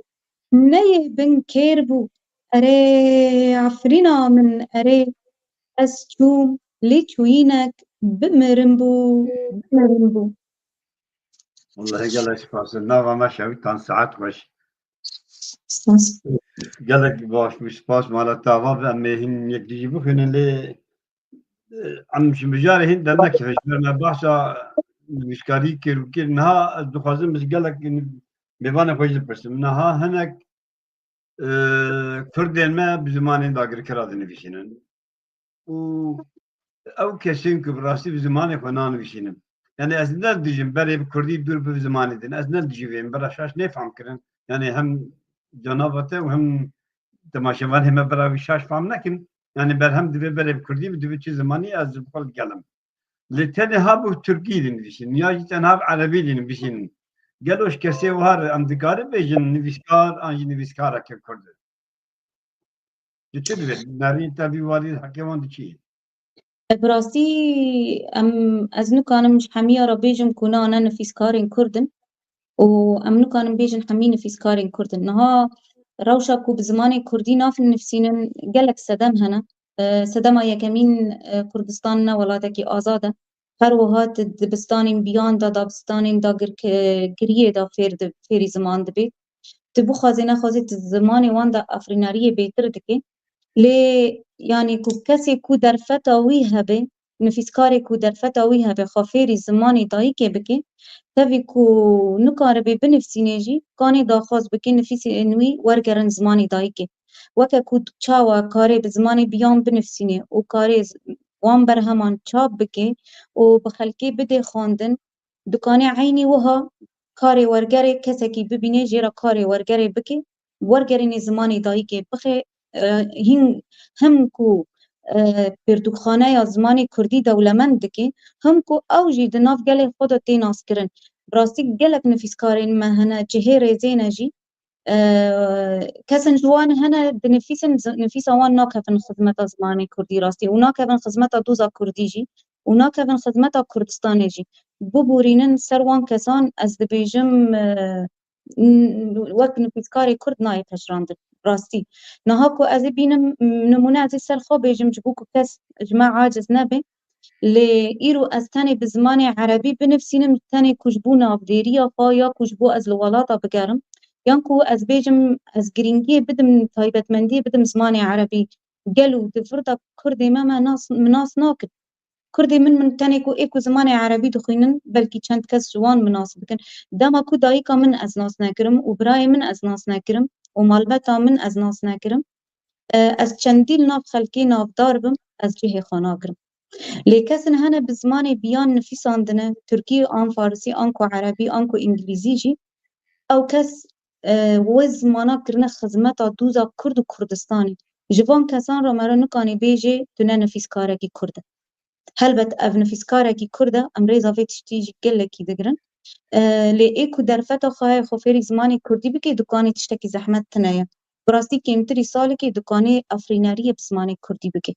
ne yê binkêr bû. Erê, Efrîna min, erê, ez çûm, lê çûyînek bimirin bû, bimirin bû. Wallahî gelek spas. Nava me şewîtan, saet xweş. Spas. Gelek baş bû, spas mala te ava be. Em ê hin yek dijî bixwînin lê, e, em ji mijarê hin dernekevin. Ji ber me behsa nivîskarî kir û kir. Niha ez dixwazim ez gelek mêvanê xwe jî bipirsim. Niha hinek, e, Kurdên me bi zimanên dagirkera dinivîsînin. Û ew kesên ku bi rastî bi zimanê xwe nanivîsînin. Yani ez ne dijîm berê bi kurdî dûr bi zimanê din. Ez ne dijî vê min bira şaş nêfam kirin. Yani hem canava te û hem temaşevanê me bira wî şaş fam nekin. Yani berhem divê berê bi kurdî bi divê çi zimanî ez ji xwe li gel im. Lê tenê ha bi tirkî dinivîsînin ya jî tenha bi erebî dinivîsînin. Gelo ji kesê wiha re em dikarin bêjin nivîskar an jî nivîskareke kurd e? Tu çi dibêjî? Nerîn te vî warî heqê wan di çi ye? E, bi rastî em, ez nikanim ji hemiya re bêjim ku na ne nivîskarên kurd in û em nikanin bêjin hemî nivîskarên kurd in. Niha rewşa ku bi zimanê kurdî navnivîsînin gelek sedem hene. E, sedema yekemîn, e, Kurdistan ne welatekî azad e. Her wiha tu dibistanên biyan de, dabistanên dagirk-, giriyê de fêr di-, fêrî ziman dibê. Tu bixwazî nexwazî tu zimanê wan de efrîneriyê bêtir dikî. Lê, yanî ku kesê ku derfeta wî hebe, nivîskarê ku derfeta wî hebe, xwe fêrî zimanê dayikê bike, tevî ku nikaribe binivîsînê jî, kanê daxwaz bike nivîsên wî wergerin zimanê dayikê. Weke ku çawa kare bi zimanê biyan binivîsînê û kare z-, wan berheman çap bike û bi xelkê bide xwendin, dikane eynî wiha karê wergerê kesekî bibînê, jê re karê wergerê bike, wergerînê zimanê dayikê bixe, e, hîn him ku, e, pirtûkxaneya zimanê kurdî dewlemend dike, him ku ew jî di nav gelê xwe de tê naskirin. Bi rastî gelek nivîskarên me hene, cihê rêzê ne jî, e, kesên ji wan hene dinivîsin, zi-, nivîsa wan nakevin xizmeta zimanê kurdî rastî û nakevin xizmeta doza kurdî jî û nakevin xizmeta Kurdistanê jî. Biborînin ser wan kesan, ez dibêjim, e, n-, wek nivîskarê kurd nayê pejirandin. Rastî. Niha ku ez ê bînim, nimûne ez ê ser xwe bêjim, ji bo ku kes ji me aciz nebe. Lê îro ez tenê bi zimanê erebî binivîsînim, tenê ku ji bo navdêriya xwe ya ku ji bo ez li welata bigerim, yan ku ez bêjim ez girîngiyê bidim taybetmendiyê bidim zimanê erebî. Gelo di vir de kurdê me, me nas, min nas nakin. Kurdê min, min tenê ku ê ku zimanê erebî dixwînin, belkî çend kes ji wan min nas bikin. Dema ku dayika min ez nas nekirim û birayê min ez nas nekirim û malbeta min ez nas nekirim, e, ez çendî li nav xelkê navdar bim, ez cihê xwe nagirim. Lê kesin hene bi zimanê biyan nifîsandine, tirkî an farisî, an ku erebî, an ku îngilîzî jî, ew kes, e, wê zimana kirine xizmeta doza kurd û Kurdistanê. Ji van kesan re mero nikanî bêjê tu ne nifîskarekî kurd e. Helbet ev nifîskarekî kurd e, em rêza vê tiştî jî gelekî digirin. E, lê ê ku derfeta xwe heye xwe fêrî zimanê kurdî bike, dikanê tiştekî zehmet tine ye. Bi rastî kêmtirî salekê dikanê efrîneriyê bi zimanê kurdî bike.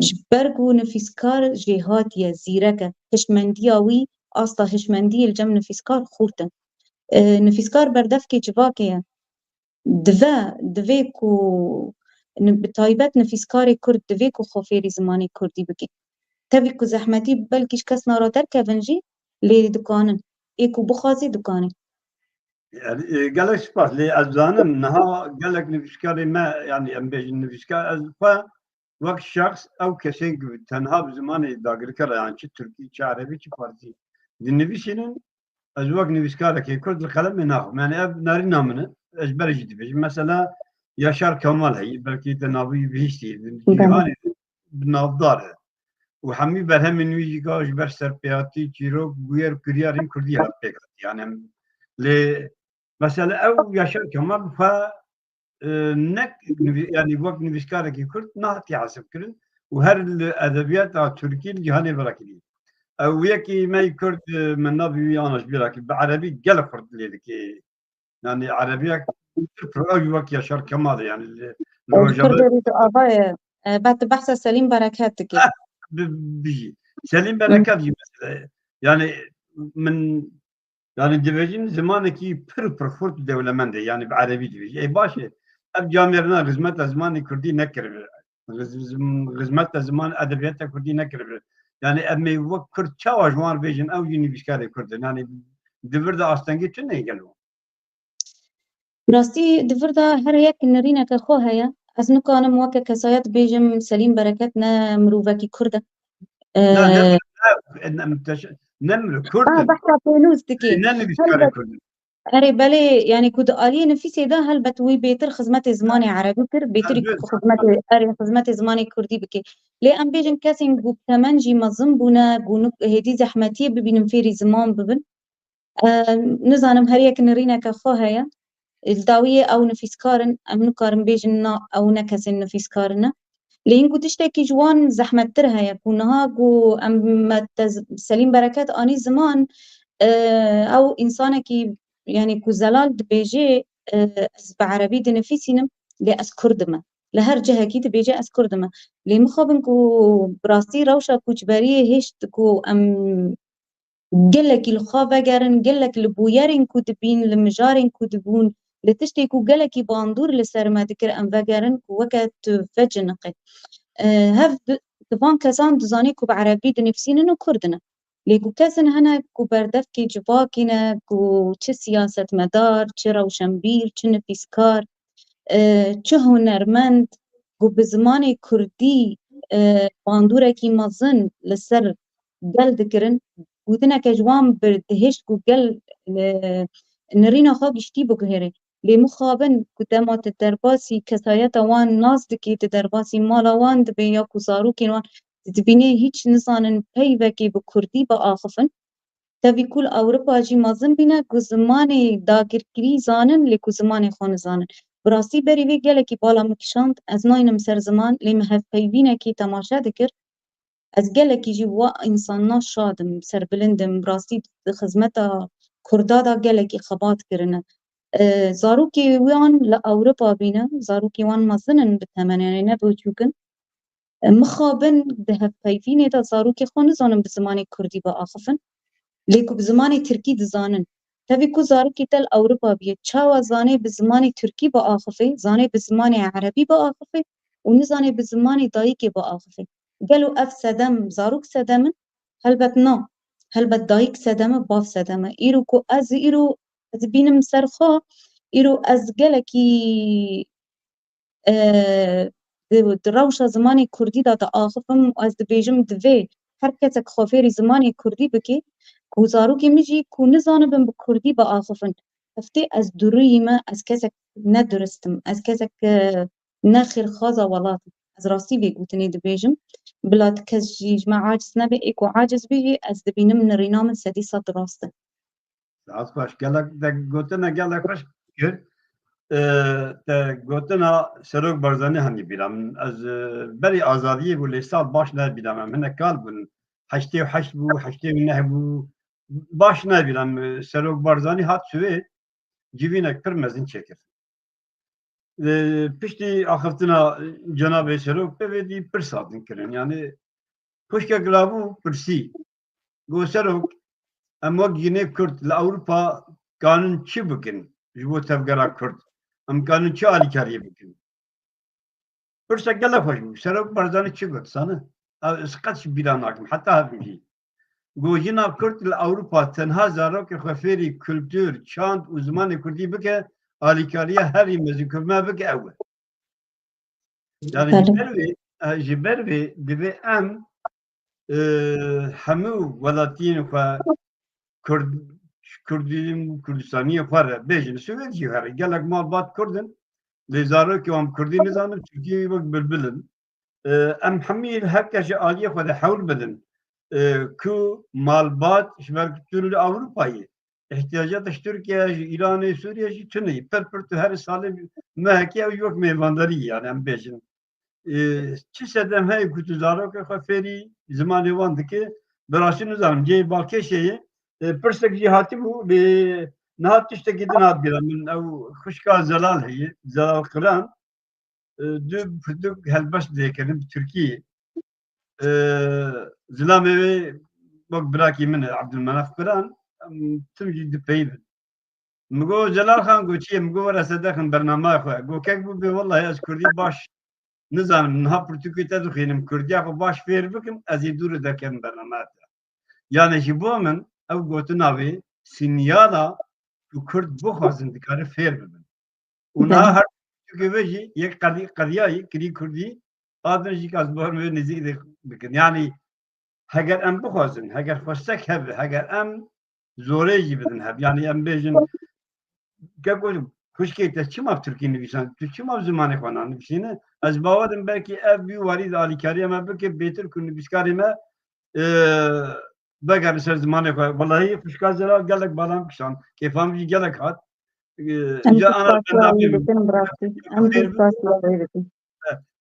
Ji ber ku nifîskar jêhatî ye, zîrek e, hişmendiya wî, asta hişmendiyê li cem nifîskar xurt e. E, nifîskar berdevkê civakê ye. Dive, divê ku ni-, bi taybet nifîskarê kurd divê ku xwe fêrî zimanê kurdî bike. Tevî ku zehmetî belkî ji kesna re derkevin jî, lê dikanin. Ê ku bixwazê dikanê. Yani, e, gelek spas. Lê ez zanim niha gelek nivîskarê me, yani em bêjin nivîskar, ez xwe wek şexs ew kesên ku tenha bi zimanê dagirker, yani çi tirkî, çi erebî, çi farsî dinivîsînin, ez wek nivîskarekê kurd li qelemê naxim. Yani ev nerîna min e, ez berê jî dibêjim. Mesela Yaşar Kemal heye, belkî te navî bihîstî, di cîhanê de bi navdar e. Û hemî berhemên wî jî ga ji ber serpêhatî, çîrok, bûyer, kiryarên kurdî hat pêk hatî. Yani em, lê mesela ew Yaşar Kemal xwe, e, ne nivî-, yani wek nivîskarekî kurd nehatiye hesibkirin û her li edebiyata tirkî li cîhanê verakirî. Ew yekî me yî kurd, e, min navî wî ana ji bîra kir, bi erebî gelek xurt lê dike. Yani erebiyek pir pir ew wek Yaşar Kemal e, yani li, li Ew Rojava Kurdê Rojava ye. E, bet behsa Selîm Bereket dike. bi, bijî. Selîm Bereket jî mesela. Yani min, yani dibêjin zimanekî pir pir xurt û dewlemend e. Yani bi erebî dibêjî. Ê baş e. Ev camêrina xizmeta zimanê kurdî nekiribe. Xiz-, zim-, xizmeta ziman edebiyata kurdî nekiribe. Yani em ê wek kurd çawa ji wan bêjin ew jî nivîskarê kurd in. Yani di vir de astengî tune ye gelo. Rastî di vir de her yek nirîneke xwe heye. Ez nikanim weke kesayet bêjim Selîm Bereket ne mirovekî kurd e. Na, ne, Ee, ne, ne, ne, ne mirov kurd ha, in. Behsa pênûs dikê. Ne nivîskarê Helbet. kurd in. Erê belê, yani ku di aliyê nifîsê de helbet wî bêtir xizmetê zimanê erebî kir, bêtir Evet. xizmetê, erê xizmetê zimanê kurdî bikê. Lê em bêjin kesên ku bi temen jî mezin bûne, ku nik-, hêdî zehmetiyê bibînin fêrî ziman bibin. Em, nizanim her yek nirîneke xwe heye. Li dawiyê ew nifîskar in, em nikarin bêjin na ew ne kesên nifîskar in e. Lê hîn ku tiştekî ji wan zehmettir heye ku niha ku em me te z-, Selîm Bereket anî ziman, e, ew însanekî, yani ku zelal dibêjê, e, ez bi erebî dinifîsînim, lê ez kurd im e. Li her cihekî dibêje ez kurd im e. Lê mixabin ku bi rastî rewşa koçberiyê hêşt ku em gelekî li xwe vegerin, gelek li bûyerên ku dibîn, li mijarên ku dibûn, li tiştê ku gelekî bandor li ser me dikir, em vegerin ku weke tu veciniqe. E, hev di, di van kesan dizanî ku bi erebî dinivîsînin û kurd in. Lê ku kesin hene ku berdevkê civakî ne, ku çi siyasetmedar, çi rewşenbîr, çi nivîskar, e, çi hunermend, ku bi zimanê kurdî, e, bandûrekî mezin li ser gel dikirin, gotineke ji wan bi dihişt ku gel, e, nirîna xwe giştî biguhêre. Lê mixabin ku dema tu derbasî kesayeta wan nas dikî, tu derbasî mala wan dibê ya ku zarokên wan, tu dibînê hîç nizanin peyvekê bi kurdî biaxifin. Tevî ku li Ewropa jî mezin bîne ku zimanê dagirkirî zanin, lê ku zimanê xwe nizanin. Bi rastî berî vê gelekî bala min kişand, ez naynim ser ziman, lê min hevpeyvînekî temaşe dikir. Ez gelekî jî wa însanan şad im, serbilind im, bi rastî di xizmeta Kurda de gelekî xebat kirine. E, zarokê wan li Ewropa bîne, zarokê wan mezin in bi temenê, ne biçûk in. E, mixabin di hevpeyvînê de zarokê xwe nizanin bi zimanê kurdî biaxifin. Lê ku bi zimanê tirkî dizanin. Tevî ku zarokê te li Ewropa bûye, çawa zanê bi zimanê tirkî biaxife, zanê bi zimanê erebî biaxife û nizanê bi zimanê dayikê biaxife? Gelo ev sedem, zarok sedem in? Helbet na. Helbet dayik sedem e, bav sedem e. Îro ku ez, îro ez bînim ser xwe, îro ez gelekî e, di, di rewşa zimanê kurdî de diaxifim û ez dibêjim, divê her kesek xwe fêrî zimanê kurdî bike, ku zarokê min jî ku nizanibin bi kurdî biaxifin. Heftê ez duriyî me, ez kesek ne durist im, ez kesek, e, ne xêrxwaza welat im. Ez rastî vê gotinê dibêjim. Bila ti kes jî ji me aciz nebe, ê ku aciz bî jî ez dibînim nirîna min sedî sed rast e. Saet xweş. Gelek te gotina gelek xweş kir. E, te gotina Serok Barzanî hemî bîra min. Ez, e, berî azadiyê bû, lê sal baş nebîra min. Em hinek kal bûn. Heştê û heşt bû, heştê û neh bû. Baş nebîra min. Serok Barzanî hat Swêd, civînek pir mezin çêkir. E, piştî axiftina cenabê Serok pevê dî pirs hatin kirin. Yani xwişkek rabû pirsî. Got, Serok, em wek jinê Kurd li Ewropa kanin çi bikin ji bo tevgera Kurd? Em kanin çi alîkariyê bikin? Pirsek gelek xweş bû. Serok Barzanî çi got, sane? Ez qet ji bîra nakim, heta hevim jî. Got, jina Kurd li Ewropa tenha zarokê xwe fêrî kultur, çand û zimanê kurdî bike, alîkariya herî mezin ku me bike ew e. Yani ji Belê. ber vê, e, ji ber vê divê em, e, hemû welatiyên xwe Kurd, Kurdî û Kurdistaniyê xwe re bêjin. Swêd jî here gelek malbat Kurd in. Lê zarokê wan Kurdî nizanin, Tirkî wek bilbil in. E, em hemî her kes ji aliyê xwe de hewl bidin, e, ku malbat ji ber ku tu li Ewropa yî, îhtiyacata ji Tirkiye, ji Îranê, Sûriye jî tune yî. Pir pir tu herî salê mehekî ew wek mêvandarî, yani em bêjin. E, çi sedem heye ku tu zarokê xwe fêrî zimanê wan dike, bi rastî nizanim, cihê balkêşê ye. E, pirsek jî hatibû, lê niha tiştekî din hat bîra min, ew xwişka Zelal heye, Zelal Qiran. E, du pirtûk helbest dê kirin bi Tirkî. E, zilamê wê wek birakî min e, Abdulmenaf Qiran, em tim jî dipeyivin. Min got, Zelal Xan, got, çi ye? Min got, were sedexin bernamaya xwe. Got, kek bû bê, wellahî ez kurdî baş nizanim, niha pirtûkê te dixwînim, kurdiya xwe baş fêr bikim, ez ê dû re derkevim bernamaya te. Yani ji bo min ew gotina wê sinyala ku kurd bixwazin dikare fêr bibin. Û niha Belê. her pirtûkê wê jî yek qedî-, qediyayî kirî kurdî, hatin jî ez bawer wê nêzîk de bikin. Yani heger em bixwazin, heger xwestek hebe, heger em zorê jî bidin hev. Yani em bêjin, keko, xwişkê te çima bi tirkî nivîsan? Tu çima bi zimanê xwe nanivîsîne? Ez bawer im belkî ev bî warî di alîkariya me bike, bêtir ku nivîskarê me, e, vegerin ser zimanê xwe. Welahî xwişka Zelal gelek bala min kişand. Kêfa min jî gelek hat. E, Em îca ana spas bendamê dikin, bi rastî. Em xêr bi. Spas dikin.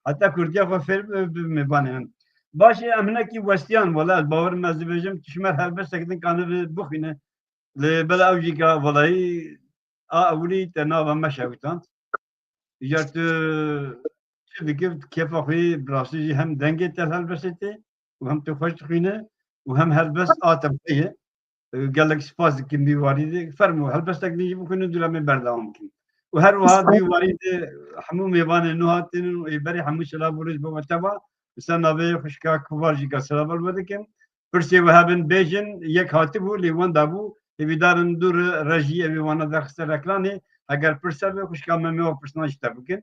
Heta kurdiya xwe fêr bi, bi mêvanê min. Baş e, em hinekî westiyan, wela ez bawer im ez dibêjim, tu ji me helbestek din kanibe bixwîne. Lê bela ew jî ka, welahî, a ewilî te nava me şewitand. Îcar tu çi dikir, kêfa xwe yî, bi rastî jî hem dengê te helbestê tê û hem tu xweş dixwîne û hem helbest a te xwe ye. E, gelek spas dikim vî warî de. Fermo, helbestek din jî bixwînin, dû re em ê berdewam bikin. Û her wiha vî warî de hemû mêvanên nû hatinin û ê berê hemû silav û rêz bo we teva. Li ser navê xwişka Kuvar jî ka silav we dikim. Pirsê we hebin bêjin, yek hatibû, lê wenda bû. Hêvîdar in dû re rejî ew ê wana derxiste ekranê. Heger pirs hebe, xwişka me, em ê ew pirsna ji te bikin.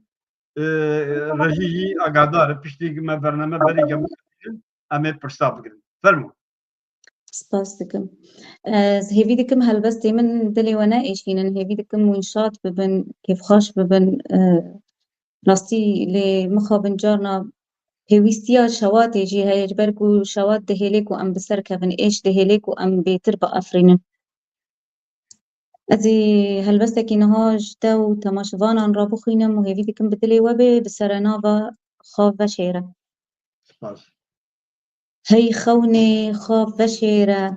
E, rejî jî agahdar e. Piştî me bername berê gem em ê pirsa bigirin. Fermo. Spas dikim. Ez hêvî dikim helbestê min dilê we neêşînin. Hêvî dikim hûn şad bibin, kêfxweş bibin. E, rastî lê mixabin carna pêwîstiya şewatê jî heye, ji ber ku şewat dihêlê ku em bi ser kevin, êş dihêlê ku em bêtir biafirînin. Ez ê helbestekî niha ji te û temaşevanan re bixwînim û hêvî dikim bi dilê we bê, bi serenava Xav veşêre. Spas. Hey xewnê xav veşêre.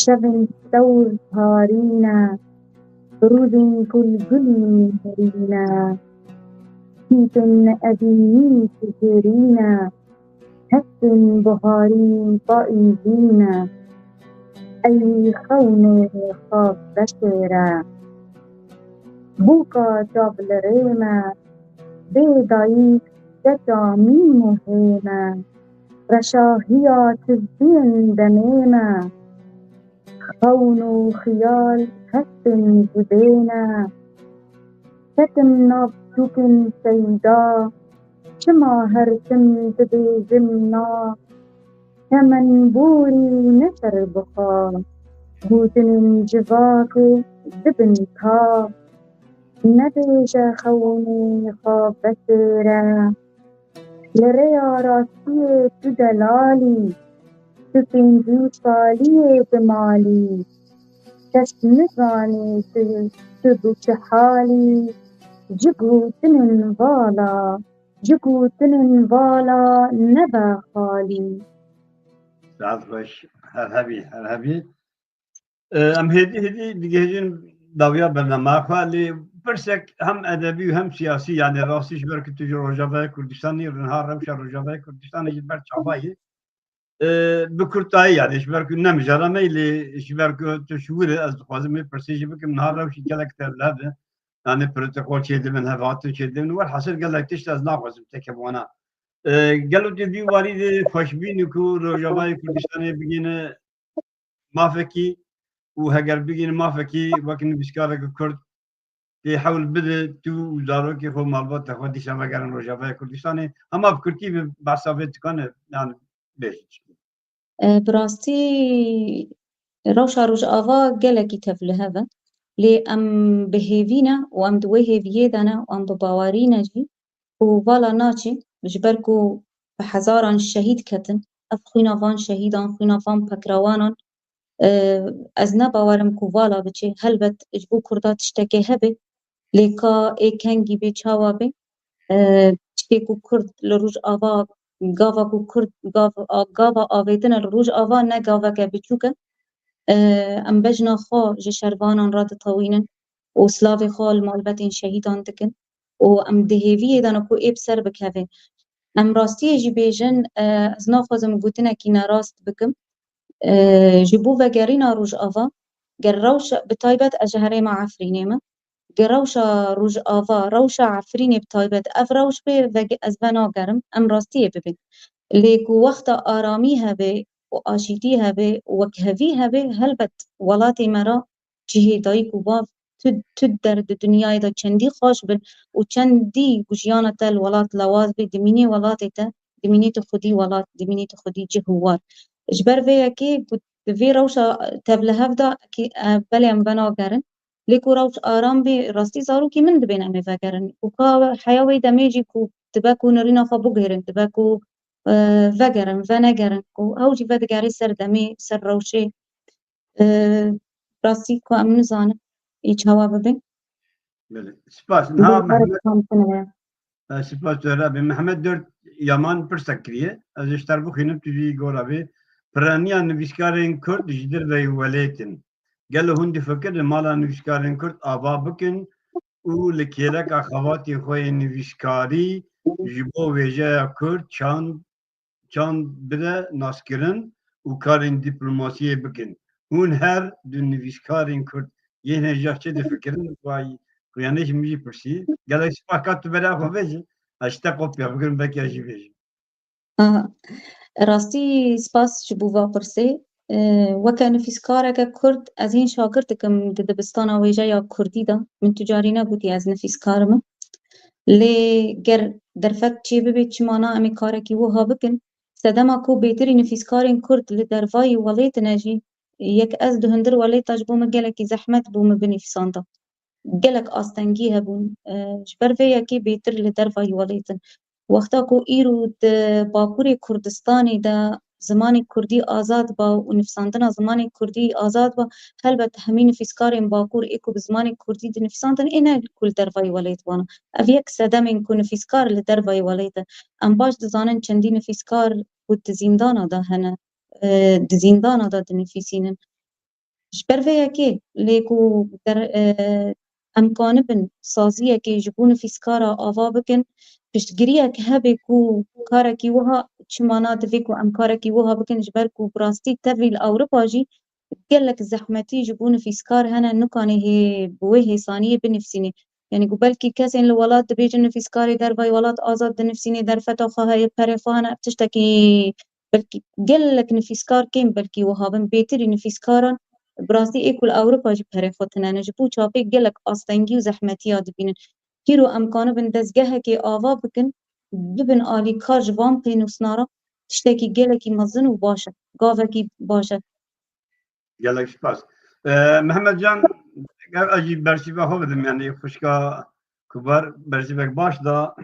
Şevên tewr tarî ne, rûzên kulgulî nerî ne. Tîpên evînî tijêrî ne, hestên biharî paîzî ne. Ey xewnê xav veşêre. Bûka çav li rê me, bê dayîk keça mîn û hê me. Reşahiya tizbiyên demê me, xewn û xiyal hestên ji bê ne. Ketim nav sûkên seyda, çima her tim dibêjim na? Temenborî ne ser bixa, gotinên civakê dibin ka. Nebêje xewnê xwe veşêre. Li rêya rastiyê tu delalî, tu pêncî saliyê bi malî. Kes nizanê tu, tu bi çi halî, ji gotinên vala, ji gotinên vala nebe xalî. Saet xweş, her hebî, her hebî. E, em hêdî hêdî digihêjin dawiya bernameya xwe, lê pirsek hem edebî û hem siyasî, yani rastî ji ber ku tu ji Rojavayê Kurdistanê, niha rewşa Rojavayê Kurdistanê ji ber çava ye. E, bi kurtayî, yani ji ber ku ne mijara me, lê ji ber ku tu ji wir e, ez dixwazim vê pirsê jî bikim, niha rewşî gelek tevlihev e. Yani protokol çêdibin, hev hatin çêdibin, welhasil gelek tişt ez naxwazim teke bi wana. E, gelo tu vî warî de xweşbîn î ku Rojavayê Kurdistanê bigihîne mafekî û heger bigihîne mafekî wek nivîskareke Kurd tê hewl bide tu û zarokê xwe, malbata xwe dîsa vegerin Rojavayê Kurdistanê? Hema bi kurtî bi behsa vê tikane, yani bêjin. E, bi rastî rewşa Rojava gelekî tevlihev e. Lê em bi hêvî ne û em di wê hêviyê de ne û em bi bawerî ne jî. Û vala naçe, ji ber ku bi hezaran şehîd ketin, ev xwîna van şehîdan, xwîna van pekrawanan, e, ez ne bawer im ku vala biçe. Helbet ji bo Kurda tiştekê hebe, lê ka ê kengî bê çawa bê, e, tiştê ku Kurd li Rojava, gava ku Kurd, gav-, a-, gava avêtine li Rojava ne gaveke biçûk e. E, em bejna xwe ji şervanan re ditewînin û silavê xwe li malbetên şehîdan dikin û em di hêviyê de ne ku ê bi ser bikeve. Em rastiyê jî bêjin, e, ez naxwazim gotinekî nerast bikim. E, ji bo vegerîna Rojava, ger rewşa, bi taybet ez ji herêma Efrînê me, ger rewşa Rojava, rewşa Efrînê bi taybet ev rewş bê, vege-, ez venagerim, em rastiyê bibin. Lê ku wexta aramî hebe û aşîtî hebe û wekhevî hebe, helbet welatê me re cihê dayik û bav tu, tu der di dinyayê de çendî xweş bin û çendî ku jiyana te li welat lewaz bê, dimînê welatê te, dimînê tu xwedî welat, dimînê tu xwedî cih û war. Ji ber vê yekê ku di vê rewşa tevlihev de ki, e, belê em venagerin. Lê ku rewş aram bê, rastî zarokî min dibên em ê vegerin. Û ka heya wê demê jî ku dibe ku nirîna xwe biguhêrin, dibe ku, e, vegerin, venegerin, ku ew jî vedigerê ser demê, ser rewşê. E, rastî ku em nizanin ê çawa bibe. Belê. Spas. Niha Mehmet, e, spas Zehra bê. Mehmet Dört Yaman pirsek kiriye. Ez ji te re bixwînim, tu jî gora bê. Piraniya nivîskarên Kurd ji derveyî welêtin. Gelo hûn difikirin mala nivîskarên Kurd ava bikin û li kêleka xebatê xwe yê nivîskarî ji bo wêjeya Kurd çand çand bide naskirin û karên dîplomasiyê bikin. Hûn her du nivîskarên Kurd yên hêja çi difikirin? Vay, xuyanê ji min jî pirsî. Gelek spas, ka tu bera xwe vêjî. Ez ji te kopya bigirim, belkî ez jî bêjim. Aha. Rastî spas ji bo va pirsê. E, weke nivîskareke Kurd, ez hîn şagird dikim di dibistana wêjeya Kurdî de. Min tu carî negotî ez nivîskar im. Lê ger derfet çêbibe, çima na em ê karekî wiha bikin? Sedema ku bêtirî nivîskarên Kurd li dervayî welêt ne jî, yek ez di hundir welêta ji bo min gelekî zehmet bû min binivîsanda. Gelek astengî hebûn. E, ji ber vê yekê bêtir li dervayî welêt in. Wexta ku îro di Bakurê Kurdistanê de zimanê kurdî azad ba û nivîsandina zimanê kurdî azad ba, helbet hemî nivîskarên Bakur ê ku bi zimanê kurdî dinivîsandin, ê ne ku li dervayî welêt wana. Ev yek sedemên ku nivîskar li dervayî welêt e. Em baş dizanin çendî nivîskar ku di zîndana de hene, e, di zîndana de dinivîsînin. Ji ber vê yekê lê ku der, e, em kanibin saziyekê ji bo nivîskara ava bikin, piştgiriyek hebe ku karekî wiha, çima na divê ku em karekî wiha bikin, ji ber ku bi rastî tevî li Ewropa jî gelek zehmetî ji bo nivîskar hene, nikanê hê bi wê hêsaniyê binivîsînê. Yanî ku belkî kesên li welat dibêjin nivîskarê dervayî welat azad dinivîsînê, derfeta xwe heye, perê xwe hene, ev tiştekî belkî gelek nivîskar kêm belkî wiha bin, bêtirî nivîskaran bi rastî ê ku li Ewropa jî perê xwe tine ne. Ji bo çapê gelek astengî û zehmetiya dibînin. Îro em kanibin dezgehekê ava bikin, bibin alîkar ji van pênûsnaran, tiştekî gelekî mezin û baş e, gavekî baş e. Gelek spas. E, Mehmet Can, ev ez jî bersîva xwe bidim, yanî xwişka Kubar bersîvek baş da.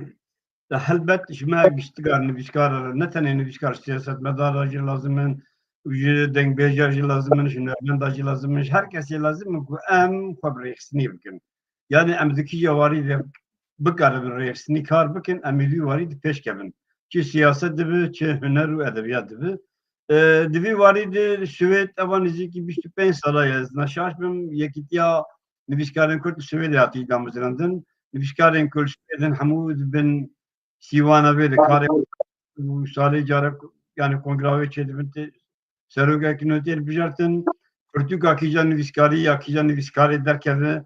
De helbet ji me giştika nivîskar, ne tenê nivîskar, siyasetmedar jî lazim in, û ji dengbêja jî lazim in, ji hunermenda jî lazim in, ji her kesê lazim in ku em xwe bi rêxistinî bikin. Yanî em di kîja warî de bikaribin rêxistinî kar bikin, em ê vî warî di pêş kevin. Çi siyaset dibi, çi huner û edebiyat dibi. E, di vî warî de Swêd, eva nêzîkî bîst û pênc sala ye, ez ne şaş bim, Yekîtiya Nivîskarên Kurd li Swêdê hatiye damezrandin. Nivîskarên ku li Swêd in hemû di bin sîwana vê de karê û salê carek, yanî kongra wê çêdibin, tê serokekî nû tê hilbijartin. Pirtûka kîja nivîskarî ya kîja nivîskarê derkeve,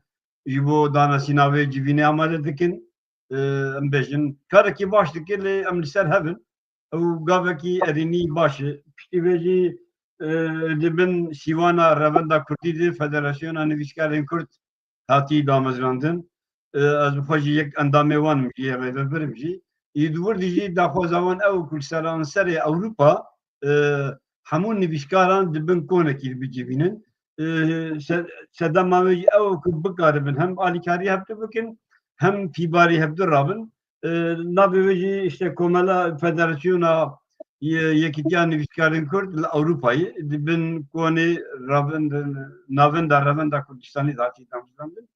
ji bo danasîna vê civînê amade dikin. E, em bêjin, karekî baş dike, lê em li ser hev in. Ew gavekî erênî baş e. Piştî vê jî, e, di bin sîwana Revenda Kurdî de Federasyona Nivîskarên Kurd hatî damezrandin. E, ez bi xwe jî yek endamê wan im jî, rêvebir im jî. Ê di wir de jî daxwaza wan ew ku li seranserê Ewropa, e, hemû nivîskaran di bin konekî bicivînin. E, se-, sedema wê jî ew ku bikaribin hem alîkarî hevdu bikin, hem pîbarî hevdu rabin. E, navê wê jî işte Komela Federasyona Ye-, Yekîtiya Nivîskarên Kurd li Ewropayê di bin konê revend-, navenda Revenda Kurdistanê de hatî damezrandin.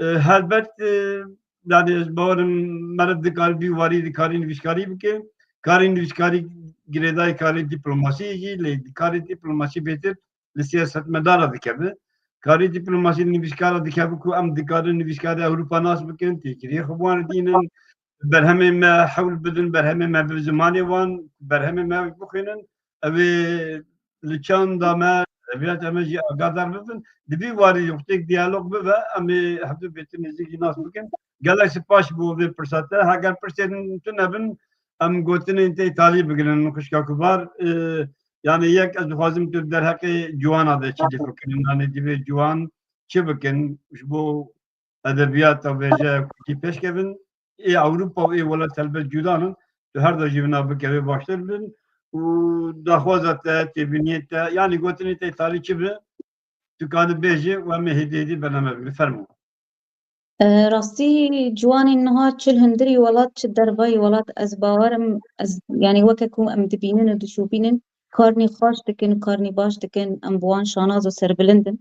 E, helbet, e, yani ez bawerim meriv dikare vî warî dikarî nivîskarî bike. Karê nivîskarî girêdayî karê dîplomasiyê jî, lê karê dîplomasî bêtir li siyasetmedara dikeve. Karê dîplomasî li nivîskara dikeve ku em dikarin nivîskarê Ewropa nas bikin, têkiliyê xwe bi wan re dînin, berhemên me hewl bidin, berhemên me bi zimanê wan, berhemên me bixwînin. Ew ê li çanda me, edebiyata me jî agadar bibin. Di vî warî wextêk diyalog bibe, em ê hevdu bêtir nêzîk jî nas bikin. Gelek spas bo vê pirsa te. Heger pirsên tune bin, em gotinên te îtalî bigirin, xwişka Kubar. E, yani yek ez dixwazim tu derheqê ciwana de çi dê bikin? Yani divê ciwan çi bikin? Ji bo edebiyata vêjeya kurdî pêş kevin. Ê Ewropa û ê welat helbet cuda nin. Tu her de jî vina bikevê baştir bin. Û daxwaza te, têbîniyê te, yanî gotinê te îtalî çi bi? Tu kanî bêjî û em ê hêdî hêdî bername bikin. Fermo. E, rastî ciwanên niha çi li hundirî welat, çi dervayî welat, ez bawer im, ez, yanî weke ku em dibînin û dişopînin, karnî xweş dikin û karnî baş dikin, em bi wan şanaz û serbilind in.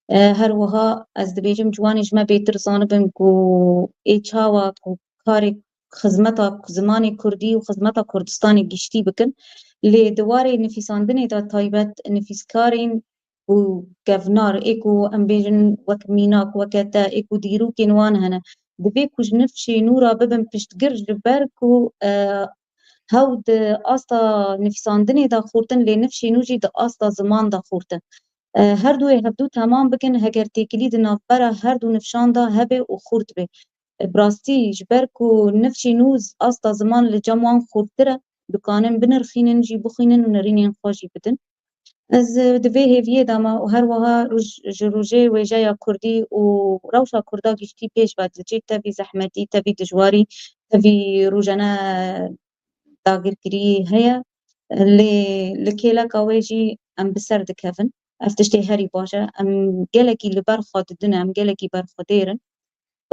E, her wiha ez dibêjim ciwanê ji me bêtir zanibin ku ê çawa ku karê xizmeta zimanê kurdî û xizmeta Kurdistanê giştî bikin. Lê di warê nivîsandinê de taybet nivîskarên û kevnar, ê ku em bêjin wek mînak, weke te, ê ku dîrokên wan hene, divê ku ji nifşê nû re bibin piştgir, ji ber ku, e, hew di asta nivîsandinê de xurtin, lê nifşê nû jî di asta ziman de xurtin. E, her du ê hevdu temam bikin, heger têkilî di navbera her du nifşan de hebe û xurt be. E, bi rastî, ji ber ku nifşê nû z-, asta ziman li cem wan xurttir e, dikanin binirxînin jî, bixwînin û nerînên xwe jî bidin. Ez, e, di vê hêviyê de me û her wiha roj-, ji rojê wêjeya kurdî û rewşa kurda giştî pêş ve diçe, tevî zehmetî, tevî dijwarî, tevî rojane dagirkirî heye. Lê li kêleka wê jî em bi ser dikevin. Ev tiştê herî baş e. Em gelekî li ber xwe didin, em gelekî berxwedêr in.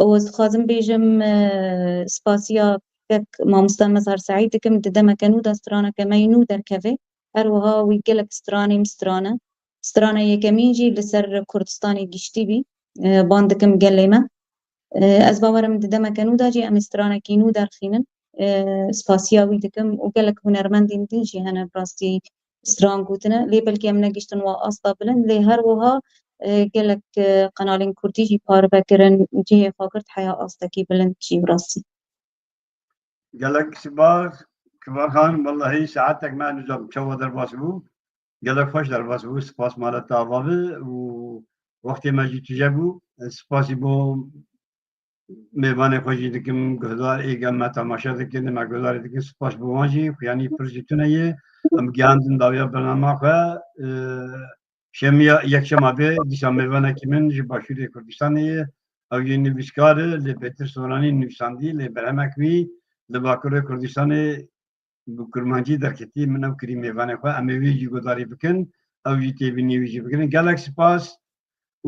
Û ez dixwazim bêjim, e, spasiya kek mamoste Mezhar Seîd dikim, di demeke nû de straneke me yî nû derkeve. Her wiha wî gelek stranê min strane. Strana yekemîn jî li ser Kurdistanê giştî bî. E, ban dikim gelê me. E, ez bawerim di demeke nû de jî em ê stranekî nû derxînin. E, spasiya wî dikim û gelek hunermendên din jî hene bi rastî stran gotine. Lê belkî em negiştin wa asta bilind, lê her wiha, e, gelek, e, qenalên kurdî jî parve kirin, cihê xwe girt heya astekî bilind jî bi rastî. Gelek spas, Kibar Xan, wellahî saetek me nizam çawa derbas bû. Gelek xweş derbas bû, spas mala te ava bi û wextê me jî tije bû. Spasî bo mêvanê xwe jî dikim, guhdar ê gel me temaşe dikin, me guhdarê dikin, spas bo wan jî, xuyanî pir ji tune ye. Em gihandin dawiya bernama xwe, e, Şemiya, yekşema bê, dîsa mêvanekî min ji Başûrê Kurdistanê ye. Ew yê nivîskar e, lê bêtir soranî nivîsandî, lê berhemek wî li Bakurê Kurdistanê bi kurmancî derketî, min ew kirî mêvanê xwe. Em ê wî jî guhdarî bikin, ew jî têbînî wî jî bikin. Gelek spas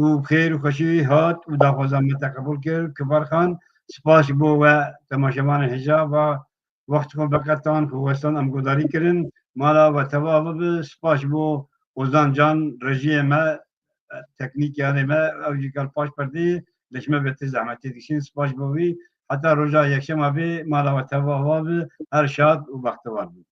û bi xêr û xweşî hat û daxwaza me te qebûl kir. Kibar Xan, spas ji bo we temaşevanên hêja va Wext xwe veqetan, xwe westan em guhdarî kirin. Mala we teva bibe. Spas ji bo Ozan Can, rejiyê me, teknîkerê me, ew jî gel paş perdeyê, li ji me ve ti zehmetê dikişîn. Spas ji bo wî. Heta roja yekşema bê, mala we teva ava bi. Her şad û bextewar bin.